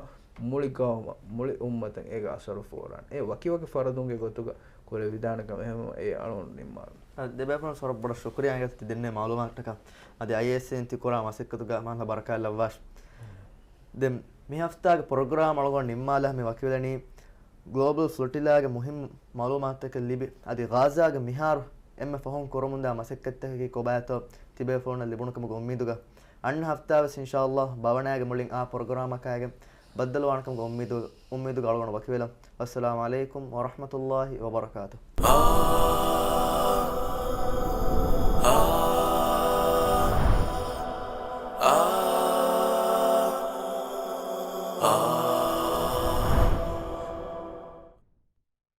މުޅި ގައުމަށް، މުޅި އުއްމަތަށް އޭގެ އަސަރު ފޯރާނެ. އެ ވަކިވަކި ފަރަދުންގެ ގޮތުގަ ކުރެވިދާނެ ކަމެއް ހަމަ އެ އަޅުން ނިންމާލުން. އަ، ދެބޭފުޅުން ވަރަށް ބޮޑަށް ޝުކުރިއްޔާ އިނގޭތޯ ތި ދެންނެވި މައުލޫމާތަކަށް. އަދި އައިއެސްއޭން ތި ކުރާ މަސައްކަތުގަ މާތް ބަރަކާތް ލައްވާށި. ދެން މި ހަފްތާގެ ޕްރޮގްރާމް އަޅުގަނޑު ނިންމާލާ މި ވަކިވެލަނީ ގްލޯބަލް ފްލޮޓިލާގެ މުހިއްމު މައުލޫމާތުތަކެއް ލިބި، އަދި ޣާޒާގެ މިހާރު އެންމެ ފަހުން ކުރަމުންދާ މަސައްކަތްތަކަކީ ކޮބާތޯ ތިބޭފުޅުންނަށް ލިބުނު ކަމުގެ އުއްމީދުގަ. އަންނަ ހަފްތާވެސް އިންޝާﷲ ބަވަނާގެ މުޅިން އާ ޕްރޮގްރާމަކާގެ ބައްދަލުވާނެ ކަމުގެ އުއްމީދު، އުއްމީދުގަ އަޅުގަނޑު ވަކިވެލަން. ވައްސަލާމު ޢަލައިކުމް ވަރަޙްމަތުﷲ ވަބަރަކާތުހު.